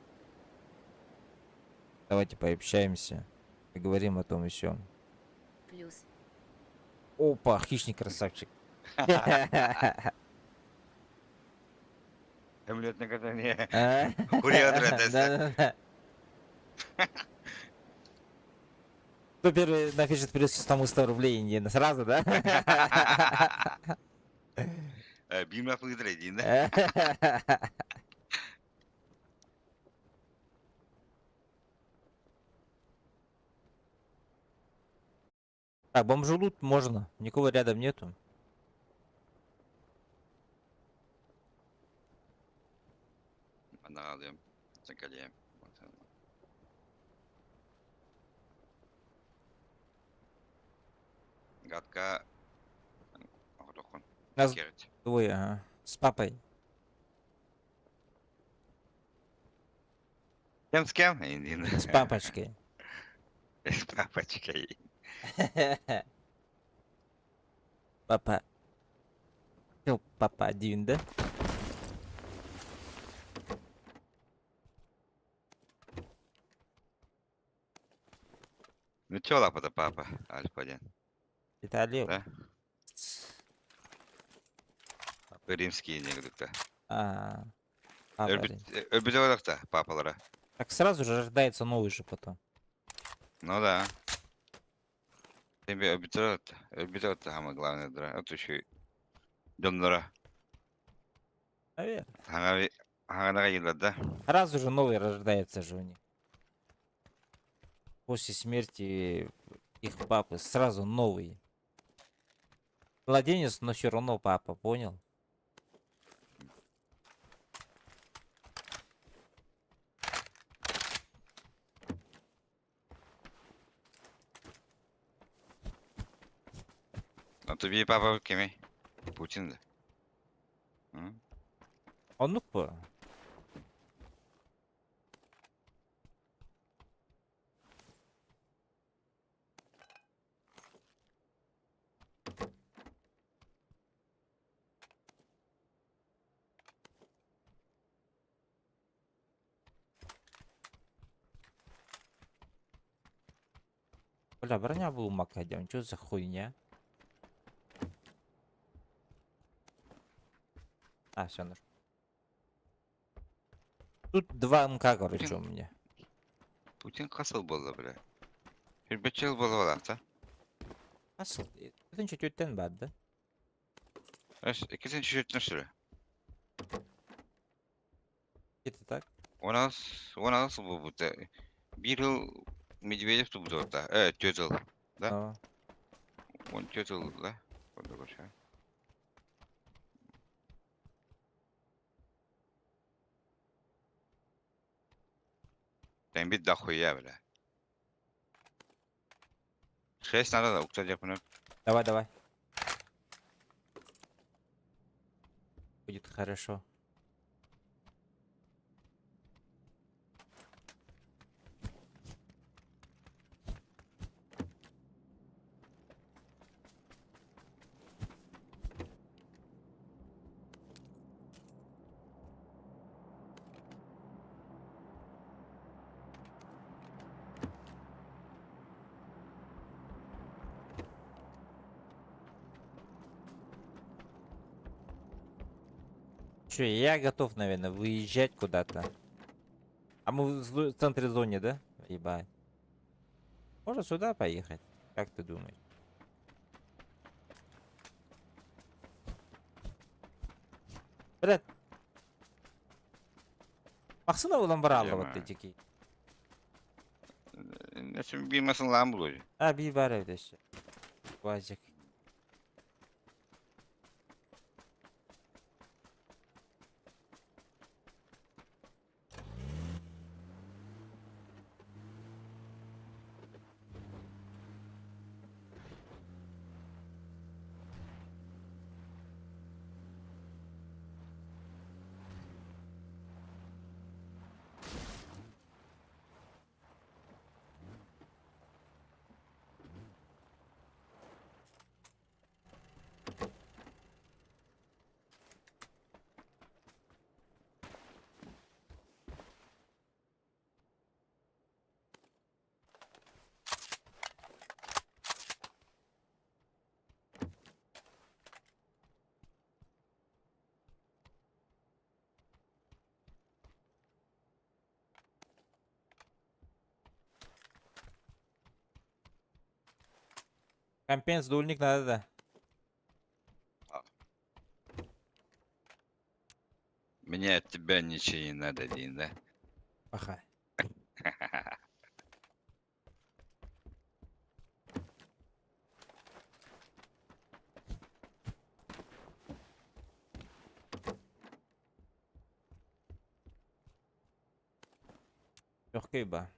[SPEAKER 1] Давайте пообщаемся. Поговорим о том и сём.
[SPEAKER 3] Плюс.
[SPEAKER 1] Опа, хищник красавчик.
[SPEAKER 2] Эмлет наказание.
[SPEAKER 1] А?
[SPEAKER 2] Курьер
[SPEAKER 1] Да-да-да. Кто первый напишет плюс тому 100 рублей, не сразу, да?
[SPEAKER 2] Биир лапы диин да.
[SPEAKER 1] Так, бомжу лут можно. Никого рядом нету.
[SPEAKER 2] Манна хаалыам. Кэлиэм. Гадка оҕотоххун.
[SPEAKER 1] Нас
[SPEAKER 2] Киэҕит.
[SPEAKER 1] двое, ага. С папой.
[SPEAKER 2] Кем с кем? Индин.
[SPEAKER 1] С папочкой.
[SPEAKER 2] С папочкой.
[SPEAKER 1] Папа. Ну, папа один, да?
[SPEAKER 2] Ну чё лапа-то папа, Альфа-1.
[SPEAKER 1] Италия.
[SPEAKER 2] Да? Римские негдукта.
[SPEAKER 1] А, папа один.
[SPEAKER 2] Өлбүтэ папалара.
[SPEAKER 1] Так сразу же рождается новый же потом.
[SPEAKER 2] Ну да. Тебе өлбүтэ өлбүтэ самое главное, да. Это еще дьонноро.
[SPEAKER 1] Наверное.
[SPEAKER 2] Хаҥа хаҥанаҕа да?
[SPEAKER 1] Сразу же новый рождается же у них. После смерти их папы сразу новый. Младенец, но все равно папа, понял?
[SPEAKER 2] А тебе папа кимий? Путин да? М?
[SPEAKER 1] Оннук по. Бля, броня был макадем, что за хуйня? А, все, нашел. Тут два МК, короче,
[SPEAKER 2] Путин.
[SPEAKER 1] у меня.
[SPEAKER 2] Путин хас сыл буолла, бля. Сүүрбэччэ сыл буолла
[SPEAKER 1] Асыл, это чуть тен баар, да?
[SPEAKER 2] Иккисин чуть сүрэ.
[SPEAKER 1] Где-то так.
[SPEAKER 2] 16 сыл буолбута. Биир сыл Медведев турбута. Түөрт сыл. Да?
[SPEAKER 1] А,
[SPEAKER 2] 14 сыл, да? Курдук ошо. Тэмбит дохуя, бля. Шесть надо, уктать я
[SPEAKER 1] Давай, давай. Будет хорошо. Че, я готов, наверное, выезжать куда-то. А мы в центре зоны, да? Ебать. Можно сюда поехать? Как ты думаешь? Блядь. Махсына улам баралла вот
[SPEAKER 2] Ема.
[SPEAKER 1] эти.
[SPEAKER 2] Нэсим биир лаам булуй.
[SPEAKER 1] А, би бар эбит Вазик. Компенс дульник надо да.
[SPEAKER 2] Мне от тебя ничего не надо, Дин, да?
[SPEAKER 1] Паха. Легкий ба.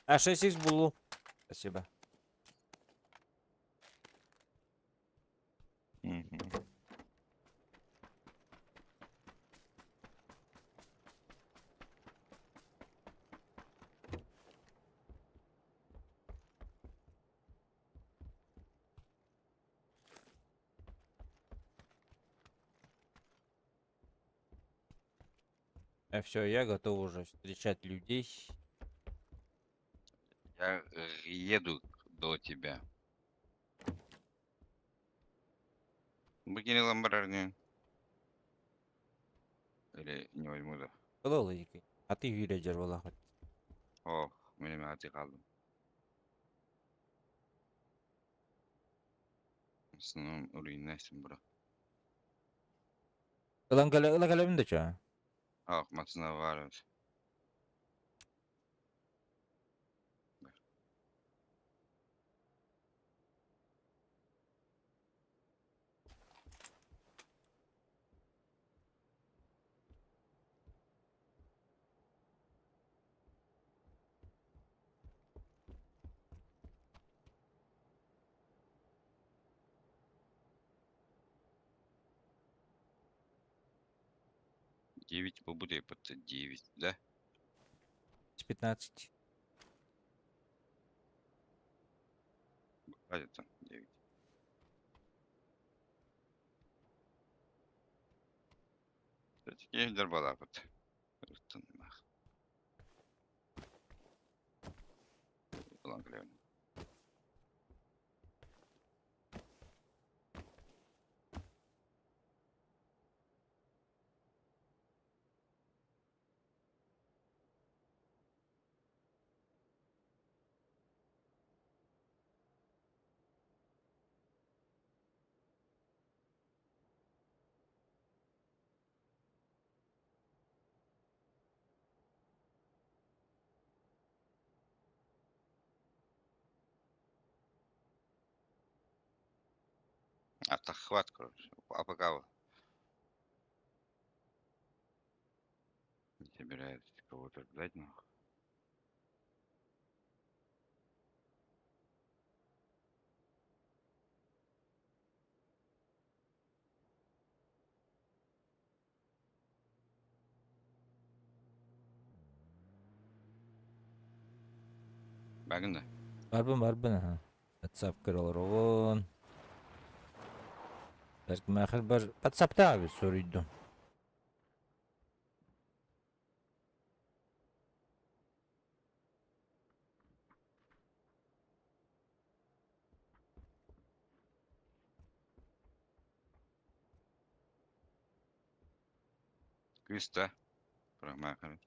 [SPEAKER 1] А 6х булу. Спасибо.
[SPEAKER 2] Мгм.
[SPEAKER 1] А все, я готов уже встречать людей.
[SPEAKER 2] Я еду до тебя. Выкини ламбарарни. Или не возьму да.
[SPEAKER 1] Ылы А ты Юрия была хоть.
[SPEAKER 2] Ох, меня аты қалдым. Основном уровень бро.
[SPEAKER 1] Ылан кэлэ да чё?
[SPEAKER 2] Ах, масына var. Девять побуду под 9, да?
[SPEAKER 1] С 15.
[SPEAKER 2] Хватит там 9. Все-таки дарбалапат. Атахват, короче. А пока не собираюсь кого-то ждать, нахуй. Багында.
[SPEAKER 1] Барбын барбын аха. WhatsApp кыралар Бәрк бар WhatsApp'та abi soruydum.
[SPEAKER 2] Кыста. Промахали.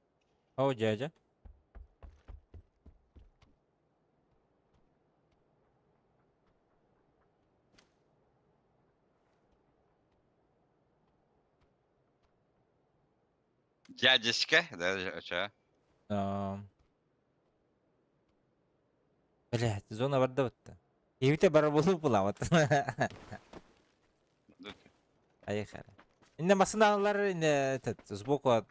[SPEAKER 1] О, дядя.
[SPEAKER 2] Дядечка, да, ча?
[SPEAKER 1] А... Блядь, зона барда бытта. Евите бара болу буламат. Поехали. Инде машиналар этот, сбоку от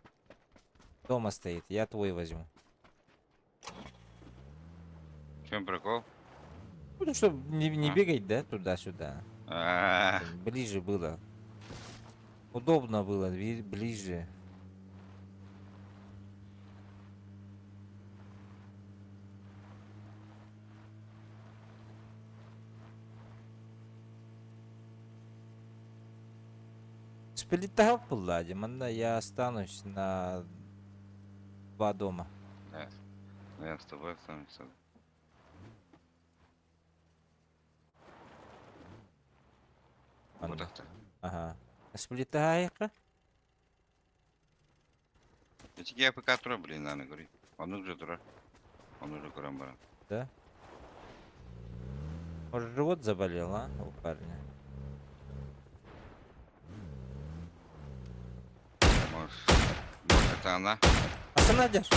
[SPEAKER 1] дома стоит. Я твой возьму.
[SPEAKER 2] В чем прикол?
[SPEAKER 1] Ну, чтобы не
[SPEAKER 2] А.
[SPEAKER 1] бегать, да, туда-сюда.
[SPEAKER 2] А,
[SPEAKER 1] Ближе было. Удобно было, ближе. Сплита была, манна я останусь на два дома.
[SPEAKER 2] Да. Ну, я с тобой останусь. Вот так-то.
[SPEAKER 1] Ага. Сплитайка.
[SPEAKER 2] Эти АПК турар, блин, аны көрүй. Ону уже турар. Ону уже көрөн баран.
[SPEAKER 1] Да? Может, живот заболел, а, у парня?
[SPEAKER 2] Может, это она?
[SPEAKER 1] Остановишь?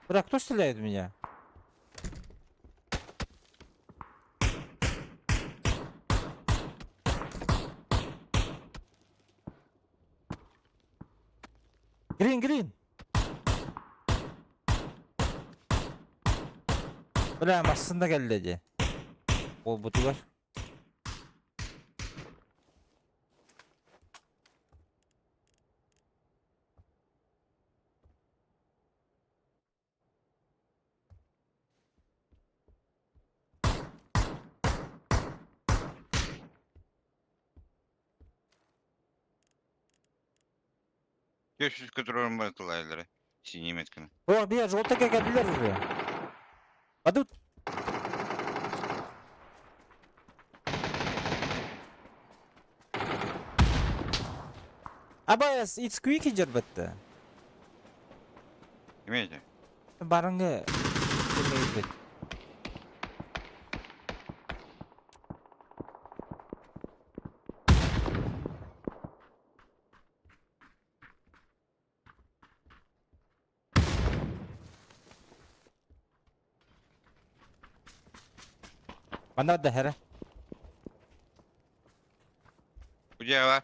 [SPEAKER 1] Бля, кто стреляет в меня? Green, green. Бля, массында кэллэ дии. Буолбутугар.
[SPEAKER 2] Үс көтөрөр бар Синий метканы.
[SPEAKER 1] О, бия, желтый кэллилэр уже. Падут. Абайас, it's quick дьэрбэтте.
[SPEAKER 2] Имеете?
[SPEAKER 1] Барыңы кемейбит. Манна да хәрә.
[SPEAKER 2] Где бар?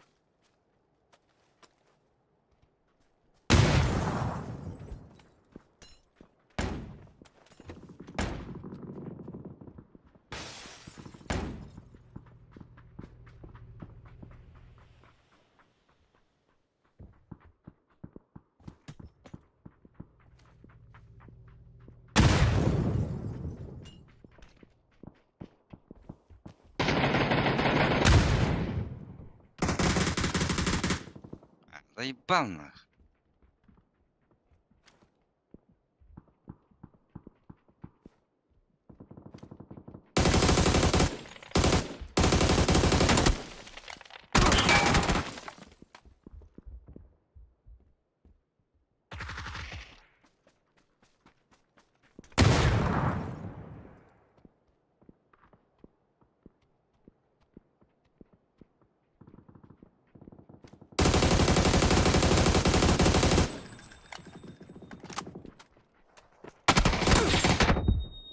[SPEAKER 2] Заебал нах.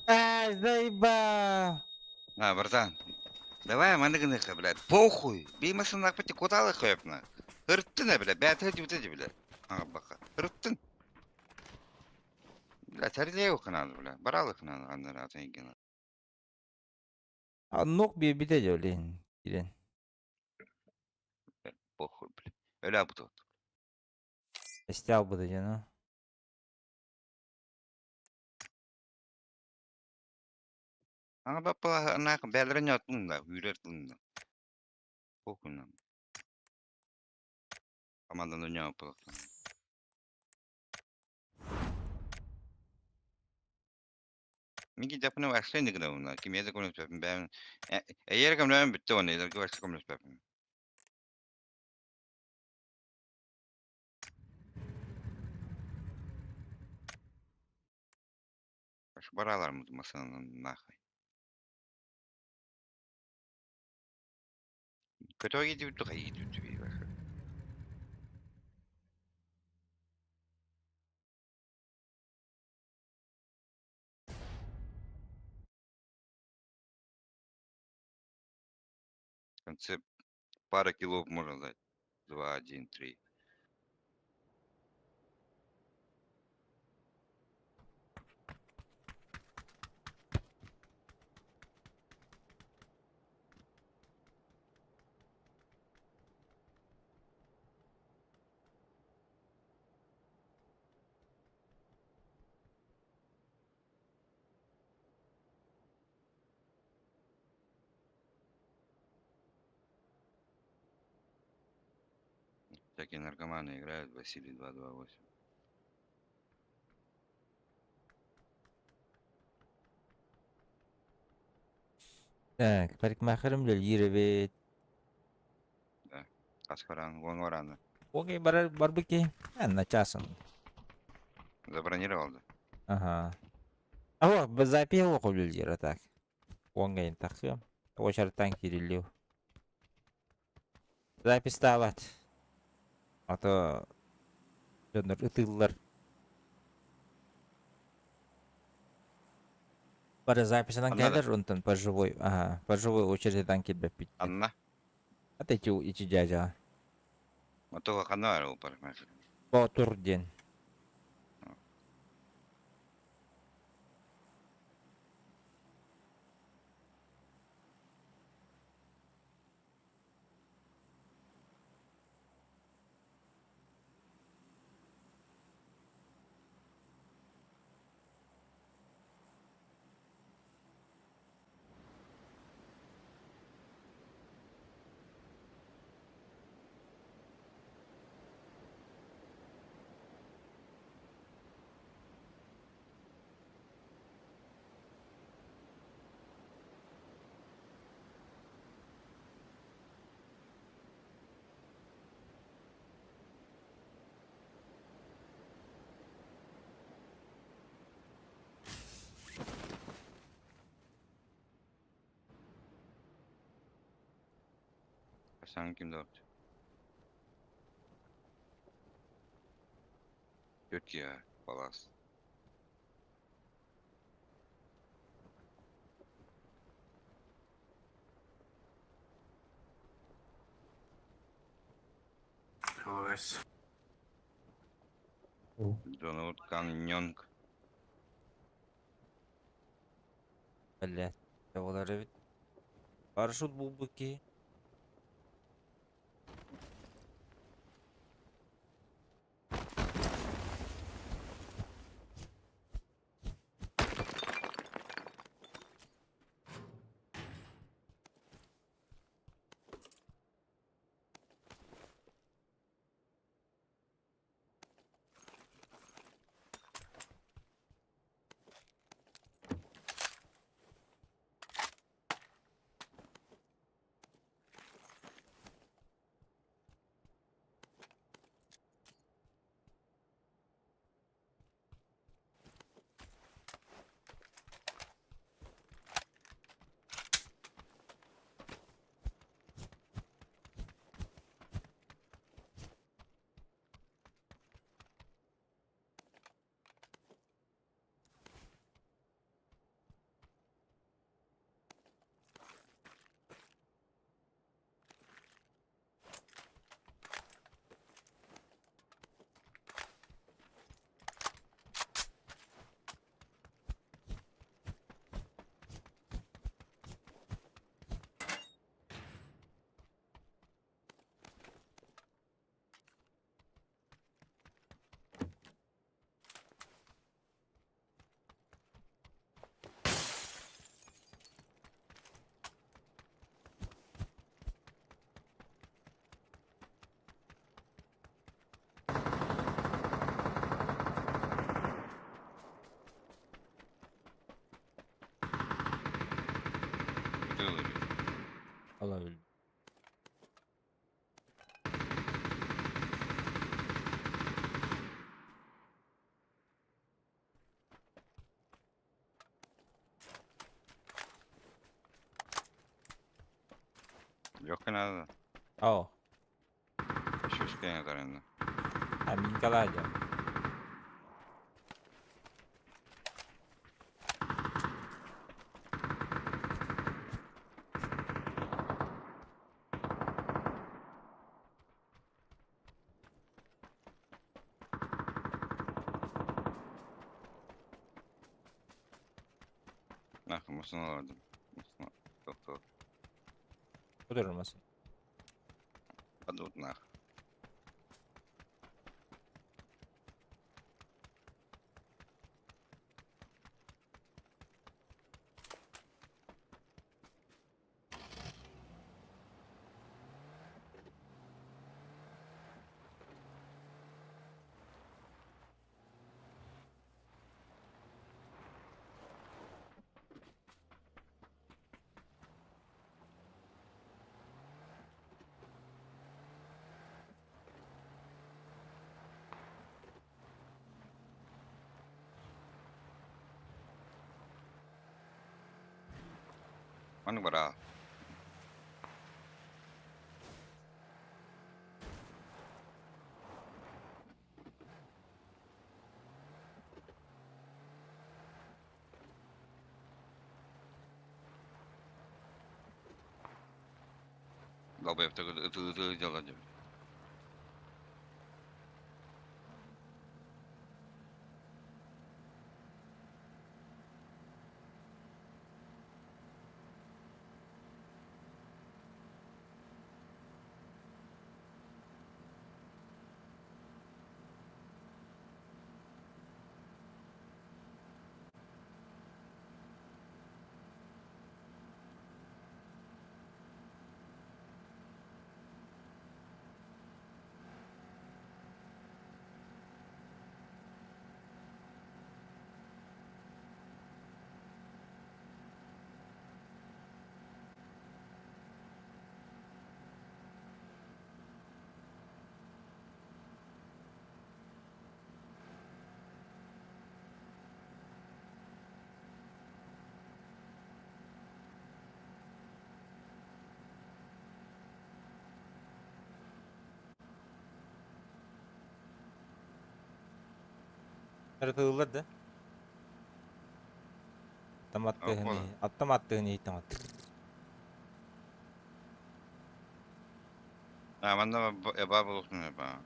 [SPEAKER 1] Ай, заебал.
[SPEAKER 2] На, братан. Давай, маныгыныха, блядь. Похуй. Беймасын нахуй куталы хөпна. Ырттын, блядь. Бәт вот эти, блядь. А, бака. Ырттын. Блядь, тәрилей надо, блядь. Баралых надо, андыр атайгина.
[SPEAKER 1] А ног би бите блин. Кирен.
[SPEAKER 2] Похуй, блядь. Öyle yaptı.
[SPEAKER 1] Стял буду, ну.
[SPEAKER 2] Ана бапа ана бәлрен яттым да, үйрәттім да. Похуй нам. Команданы ойнап болот. Минги жапны вашлын дигән уна. Ким яда көмөс бәпин бән. Әйер көмлән битте оны, эдерге вашлы көмөс бәпин. Баш баралар масанан нахай. Көтө гидип ту кай гидип ту баш. В конце пара килов можно дать. 2, 1, 3. Всякие наркоманы играют, Василий 228.
[SPEAKER 1] Так, парикмахерым үлэлиир эбит.
[SPEAKER 2] Хас баран, уон баран.
[SPEAKER 1] Окей, барар барбыки. На часом.
[SPEAKER 2] Забронировал да?
[SPEAKER 1] Ага. А вот, запил үлэлиир, а так. Уонга тахсыам. Очартан кириллиу. Запись А то дьоннор ытыыллар. Бары записынан
[SPEAKER 2] Анна да?
[SPEAKER 1] кэлэр, онтон по живой, ага, по живой очередьтан килбэппит.
[SPEAKER 2] Анна.
[SPEAKER 1] А эти ичи дядя.
[SPEAKER 2] Мотуга ханна бар ол парикмахер?
[SPEAKER 1] Боотур диэн.
[SPEAKER 2] Sen kimde yaptı? Yok ya, balas.
[SPEAKER 6] Hello guys.
[SPEAKER 2] Donald Kanyon.
[SPEAKER 1] Блядь. Олар эбит. Парашют булбуки.
[SPEAKER 2] Olabilir.
[SPEAKER 1] Olabilir.
[SPEAKER 2] Yok kanada.
[SPEAKER 1] О,
[SPEAKER 2] Шишкене тарында.
[SPEAKER 1] а Минкаладя.
[SPEAKER 2] Нахуй, мусына алардым. Мусына. Токтоо.
[SPEAKER 1] Отырмасын.
[SPEAKER 2] Падут нах. Маннык бараа. Долбоеб ытыы дьалла дьэ.
[SPEAKER 1] Ырытыллар да. Аттым аттыгын иһиттэн.
[SPEAKER 2] А, манна эба булуктун эба.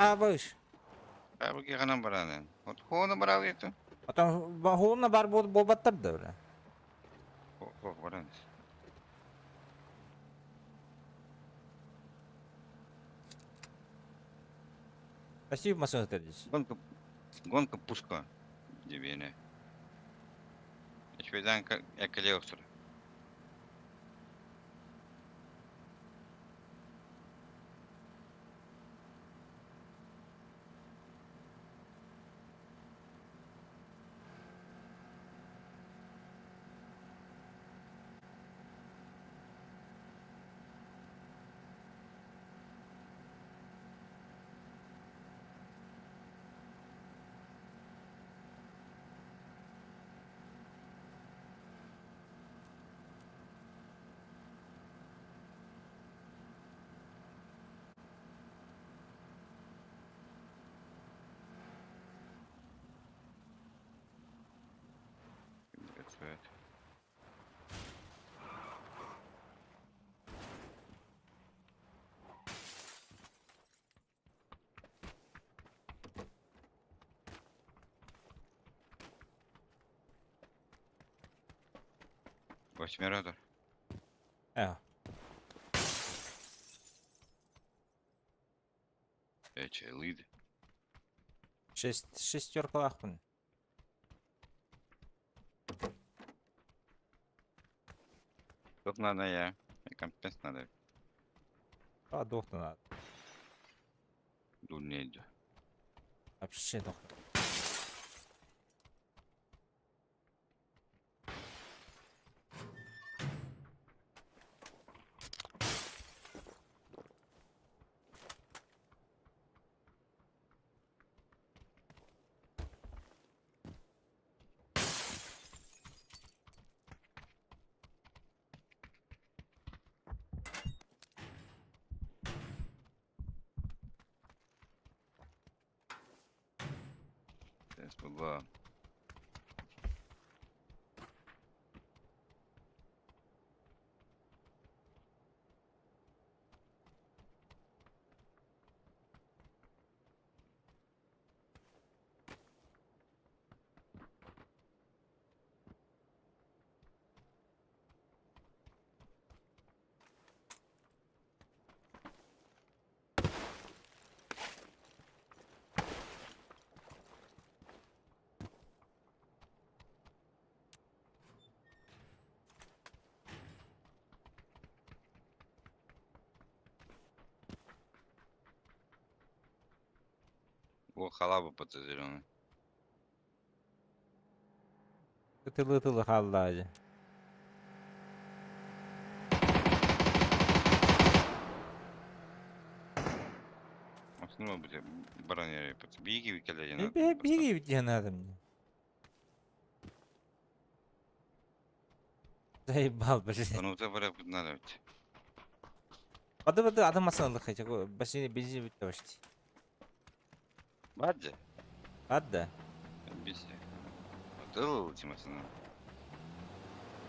[SPEAKER 1] А, быш.
[SPEAKER 2] А, бу киханан баранын. Вот хону барал ето.
[SPEAKER 1] Потом хуна бар болбаттар да бля.
[SPEAKER 2] Хо баран.
[SPEAKER 1] Спасибо, машина здесь.
[SPEAKER 2] Гонка, гонка пушка. Дебене. Шведан экалеостр. Цвет. Восьмеродор.
[SPEAKER 1] Э.
[SPEAKER 2] Эче, лиды.
[SPEAKER 1] Шесть, шестерка лахпын.
[SPEAKER 2] Тут надо я. Компенс надо.
[SPEAKER 1] А, дохту надо.
[SPEAKER 2] Дурнейду.
[SPEAKER 1] Вообще дохту.
[SPEAKER 2] Была. О, халаба под зеленый.
[SPEAKER 1] Ытылы-ытылы хаалла дьэ.
[SPEAKER 2] Основа будет бронировать. Биги кэлэ
[SPEAKER 1] Биһиги диэн аатым. Заебал, блядь.
[SPEAKER 2] Ону бара надо ведь.
[SPEAKER 1] Бады бады адам масына лыхай, бензин бензин бүтті почти.
[SPEAKER 2] Баджа.
[SPEAKER 1] Ладно.
[SPEAKER 2] Биси. Отыл тимасына.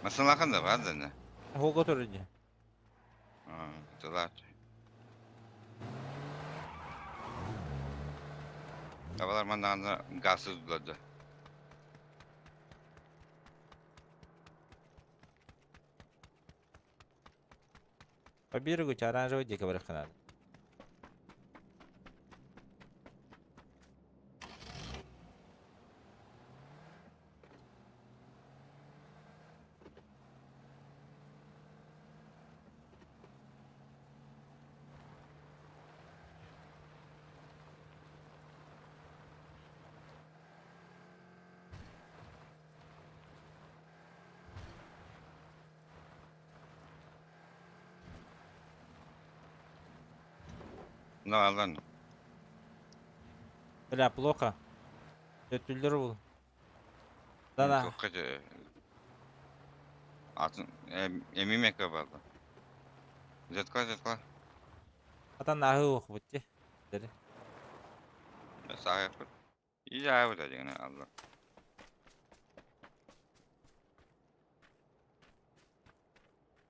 [SPEAKER 2] Масына ханда баджа не.
[SPEAKER 1] Хого турыды.
[SPEAKER 2] А, тылар. Табалар манна газы дулады.
[SPEAKER 1] По берегу тебя оранжевый дико надо.
[SPEAKER 2] Ну, алан.
[SPEAKER 1] Бля, плохо. Төттүлдер был. Да-да.
[SPEAKER 2] Атын эмимека барды. Жетка, жетка.
[SPEAKER 1] Атан ахы ох бутти.
[SPEAKER 2] Сағай құт. İyi ayı da gene Allah.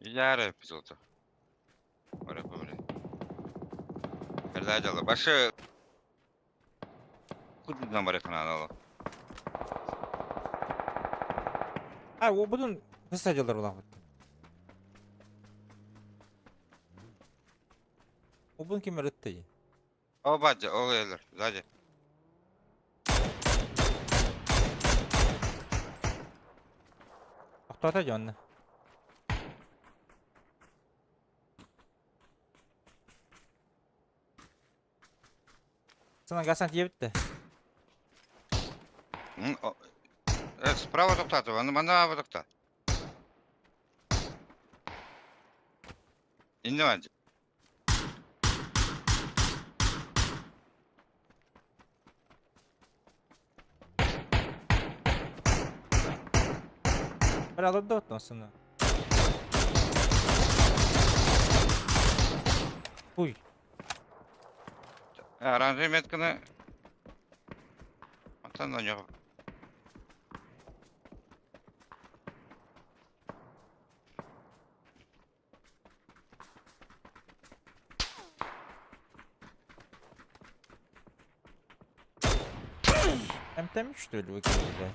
[SPEAKER 2] İyi ayı epizod. Ora böyle. Helal Başı Kuduzdan bari kanalı.
[SPEAKER 1] А, о будун кыстадылар улах бутти. Обун ким ырытты.
[SPEAKER 2] O bacı, o gelir. Zaten.
[SPEAKER 1] Тоқтата жонны. Сана гасан тие битти.
[SPEAKER 2] Справа тоқтатып, аны мана тоқта. Инде бacı.
[SPEAKER 1] Бір алып да отын Хуй.
[SPEAKER 2] Оранжевый метканы Atan da yok.
[SPEAKER 1] МТМ что ли выкинули, блядь?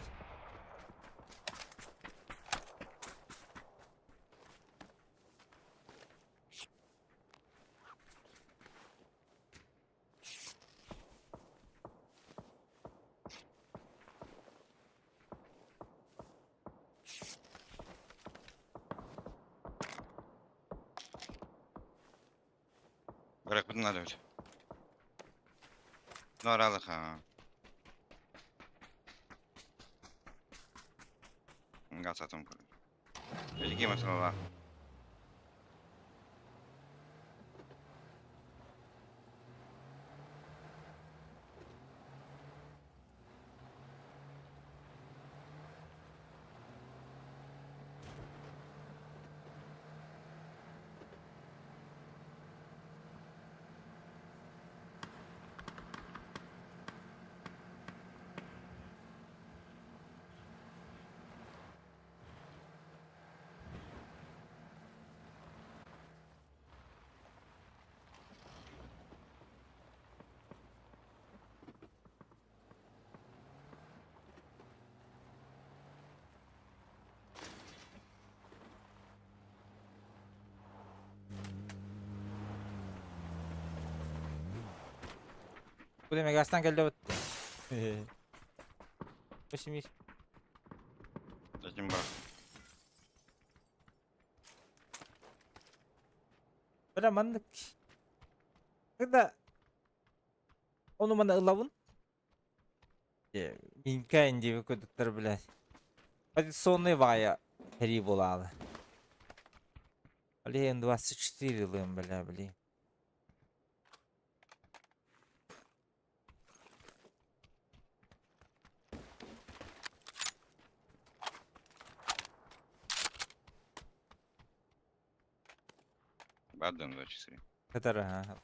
[SPEAKER 2] Bırak bunları öyle. Naralık ha. Газ атом. Великий масала.
[SPEAKER 1] Bu demek aslan geldi bitti. 80.
[SPEAKER 2] Зачем брат?
[SPEAKER 1] Бля, маннык. Когда ону мана ылабын. Минкайн диби көдөттөр, блядь. Позиционный вая сэрии буолаалы. Блин, 24 ылыам, бля, блин.
[SPEAKER 2] Бардым 24.
[SPEAKER 1] Кытары, ага.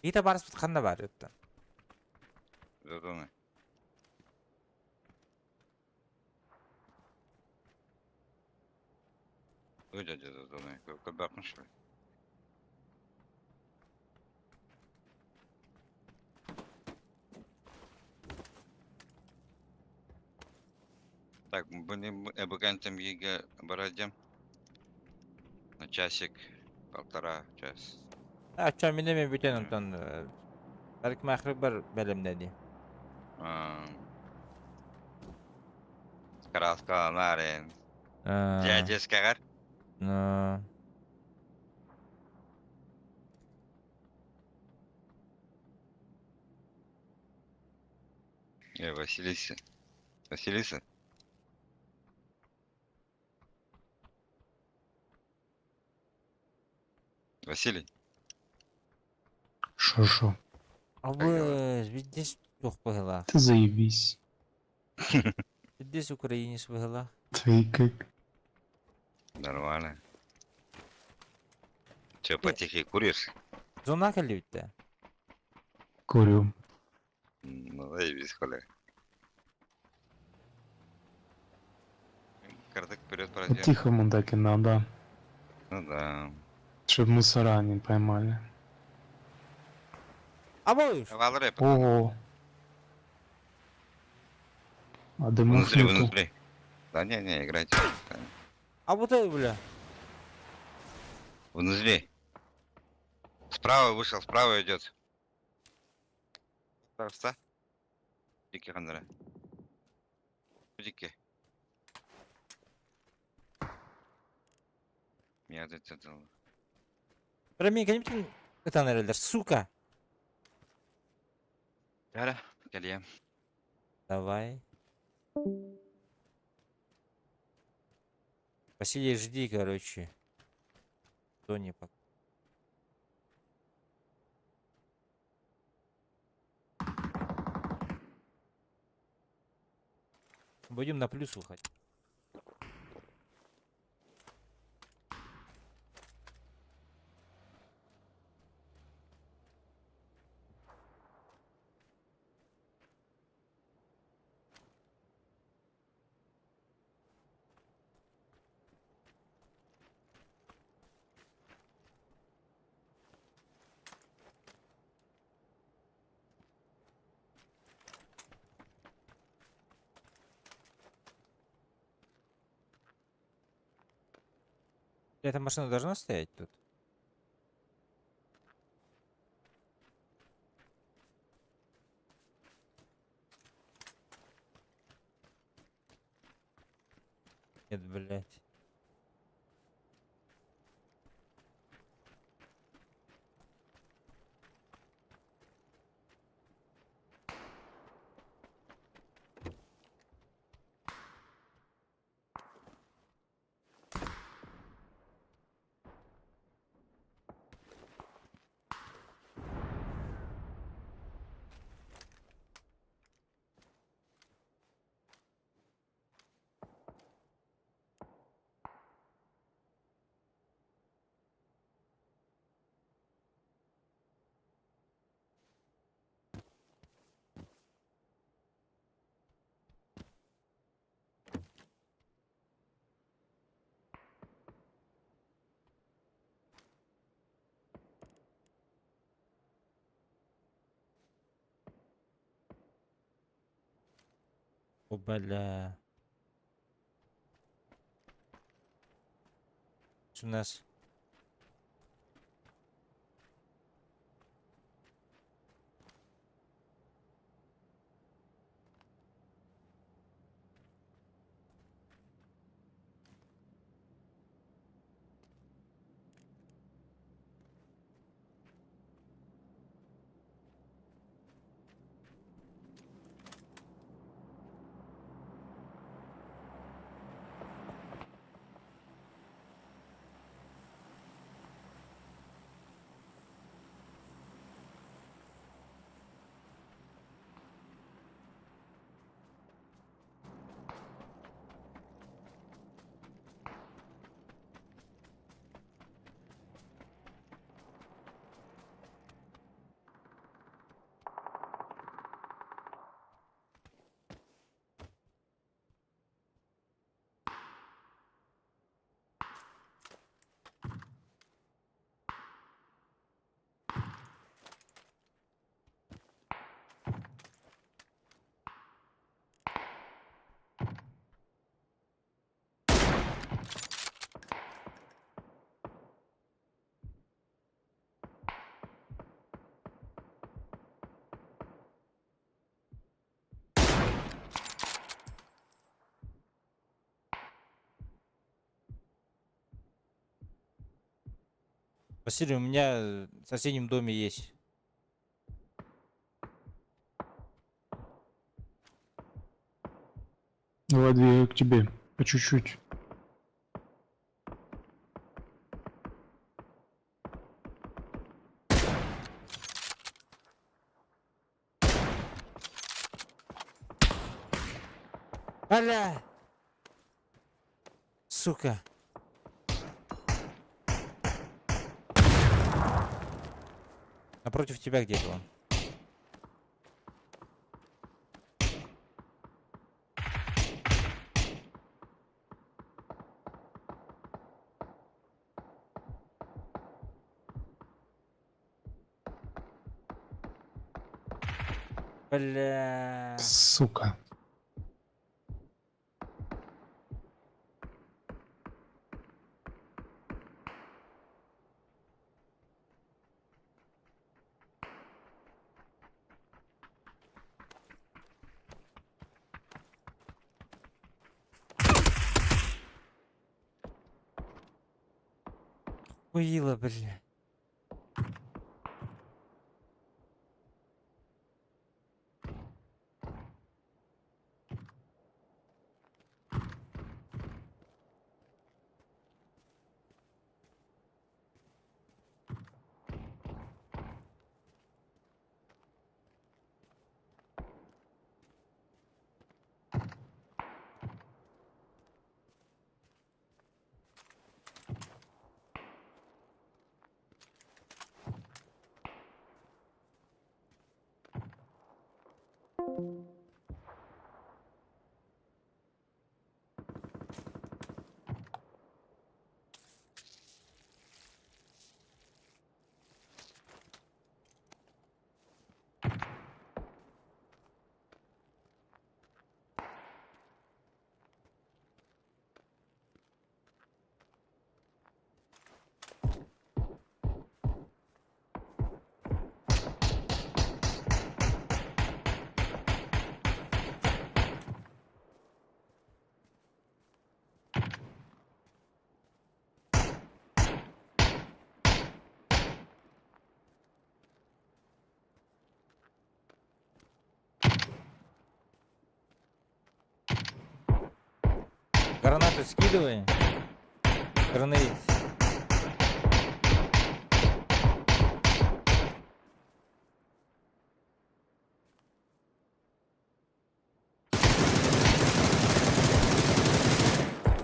[SPEAKER 1] Биитэ барыспыт ханна баар оттон?
[SPEAKER 2] Задумай. Ой, дядя задумай. Көрбөккүн что ли? Так, будем эбукантем еге барадем. На часик, полтора час.
[SPEAKER 1] А чё, мин эмиэ бүтэн онтон парикмахербар бэлэмнэни.
[SPEAKER 2] Краскаланарын. Дядескагар. Э, Василиса. Василиса? Василий?
[SPEAKER 6] Шо-шо?
[SPEAKER 1] Абы, здесь туох быһыылаах.
[SPEAKER 6] Ты заебись.
[SPEAKER 1] Здесь украинец быһыылаах.
[SPEAKER 6] Ты как?
[SPEAKER 2] Нормально. Че, потихи куришь?
[SPEAKER 1] Зона кэллибиттэ.
[SPEAKER 6] Курю.
[SPEAKER 2] Ну, заебись, коля. Карток вперед пройдем.
[SPEAKER 6] Тихому так и надо.
[SPEAKER 2] Ну да.
[SPEAKER 6] Чтоб мусора не поймали.
[SPEAKER 1] Абы,
[SPEAKER 2] Валреп.
[SPEAKER 6] Ого. А дымов
[SPEAKER 2] Внутри,
[SPEAKER 6] нету.
[SPEAKER 2] внутри. Да не, не, играйте.
[SPEAKER 1] абы бля.
[SPEAKER 2] Внутри. Справа вышел, справа идет. Справа. Дикий хандра. Дикий. Я это
[SPEAKER 1] Прям кэлбитин ытан эрэллэр, сука.
[SPEAKER 2] Кэлэ, кэлиэм.
[SPEAKER 1] Давай. Василий, жди, короче. Зоне пока. Будем на плюс выходить. Эта машина должна стоять тут? Нет, блядь. О, бля. У нас. Василий, у меня в соседнем доме есть.
[SPEAKER 6] Давай двигаю к тебе. По чуть-чуть.
[SPEAKER 1] Аля! Сука. Напротив тебя где-то он. Бля.
[SPEAKER 6] Сука.
[SPEAKER 1] Хуила, бля. Гранаты скидывай. Гранаты.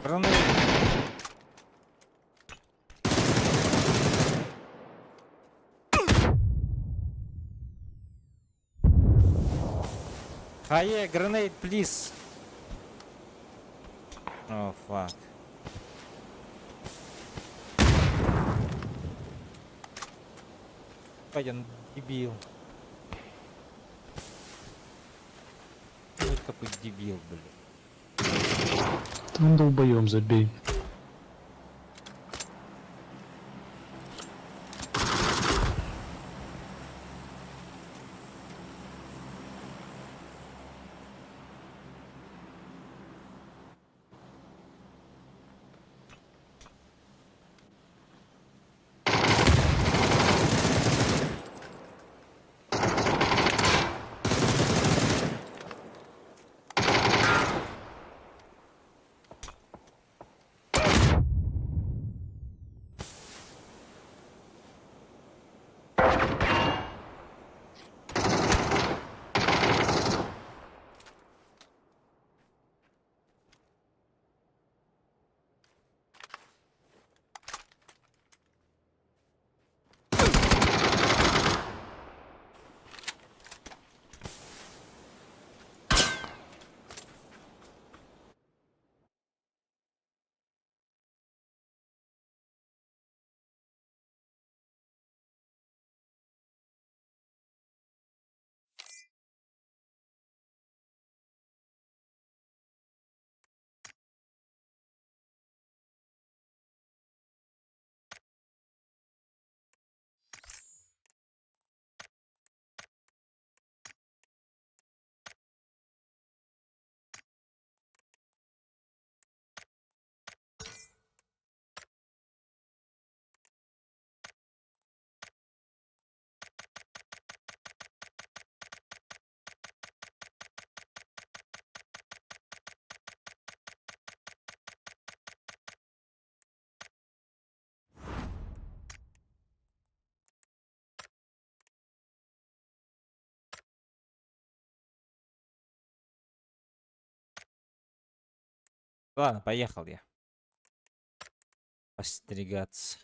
[SPEAKER 1] Гранаты. Хае, grenade, please. Oh, fuck. Пойдем, дебил. Вот какой дебил, блин.
[SPEAKER 6] Там долбоем забей.
[SPEAKER 1] Ладно, поехал я. Постригаться.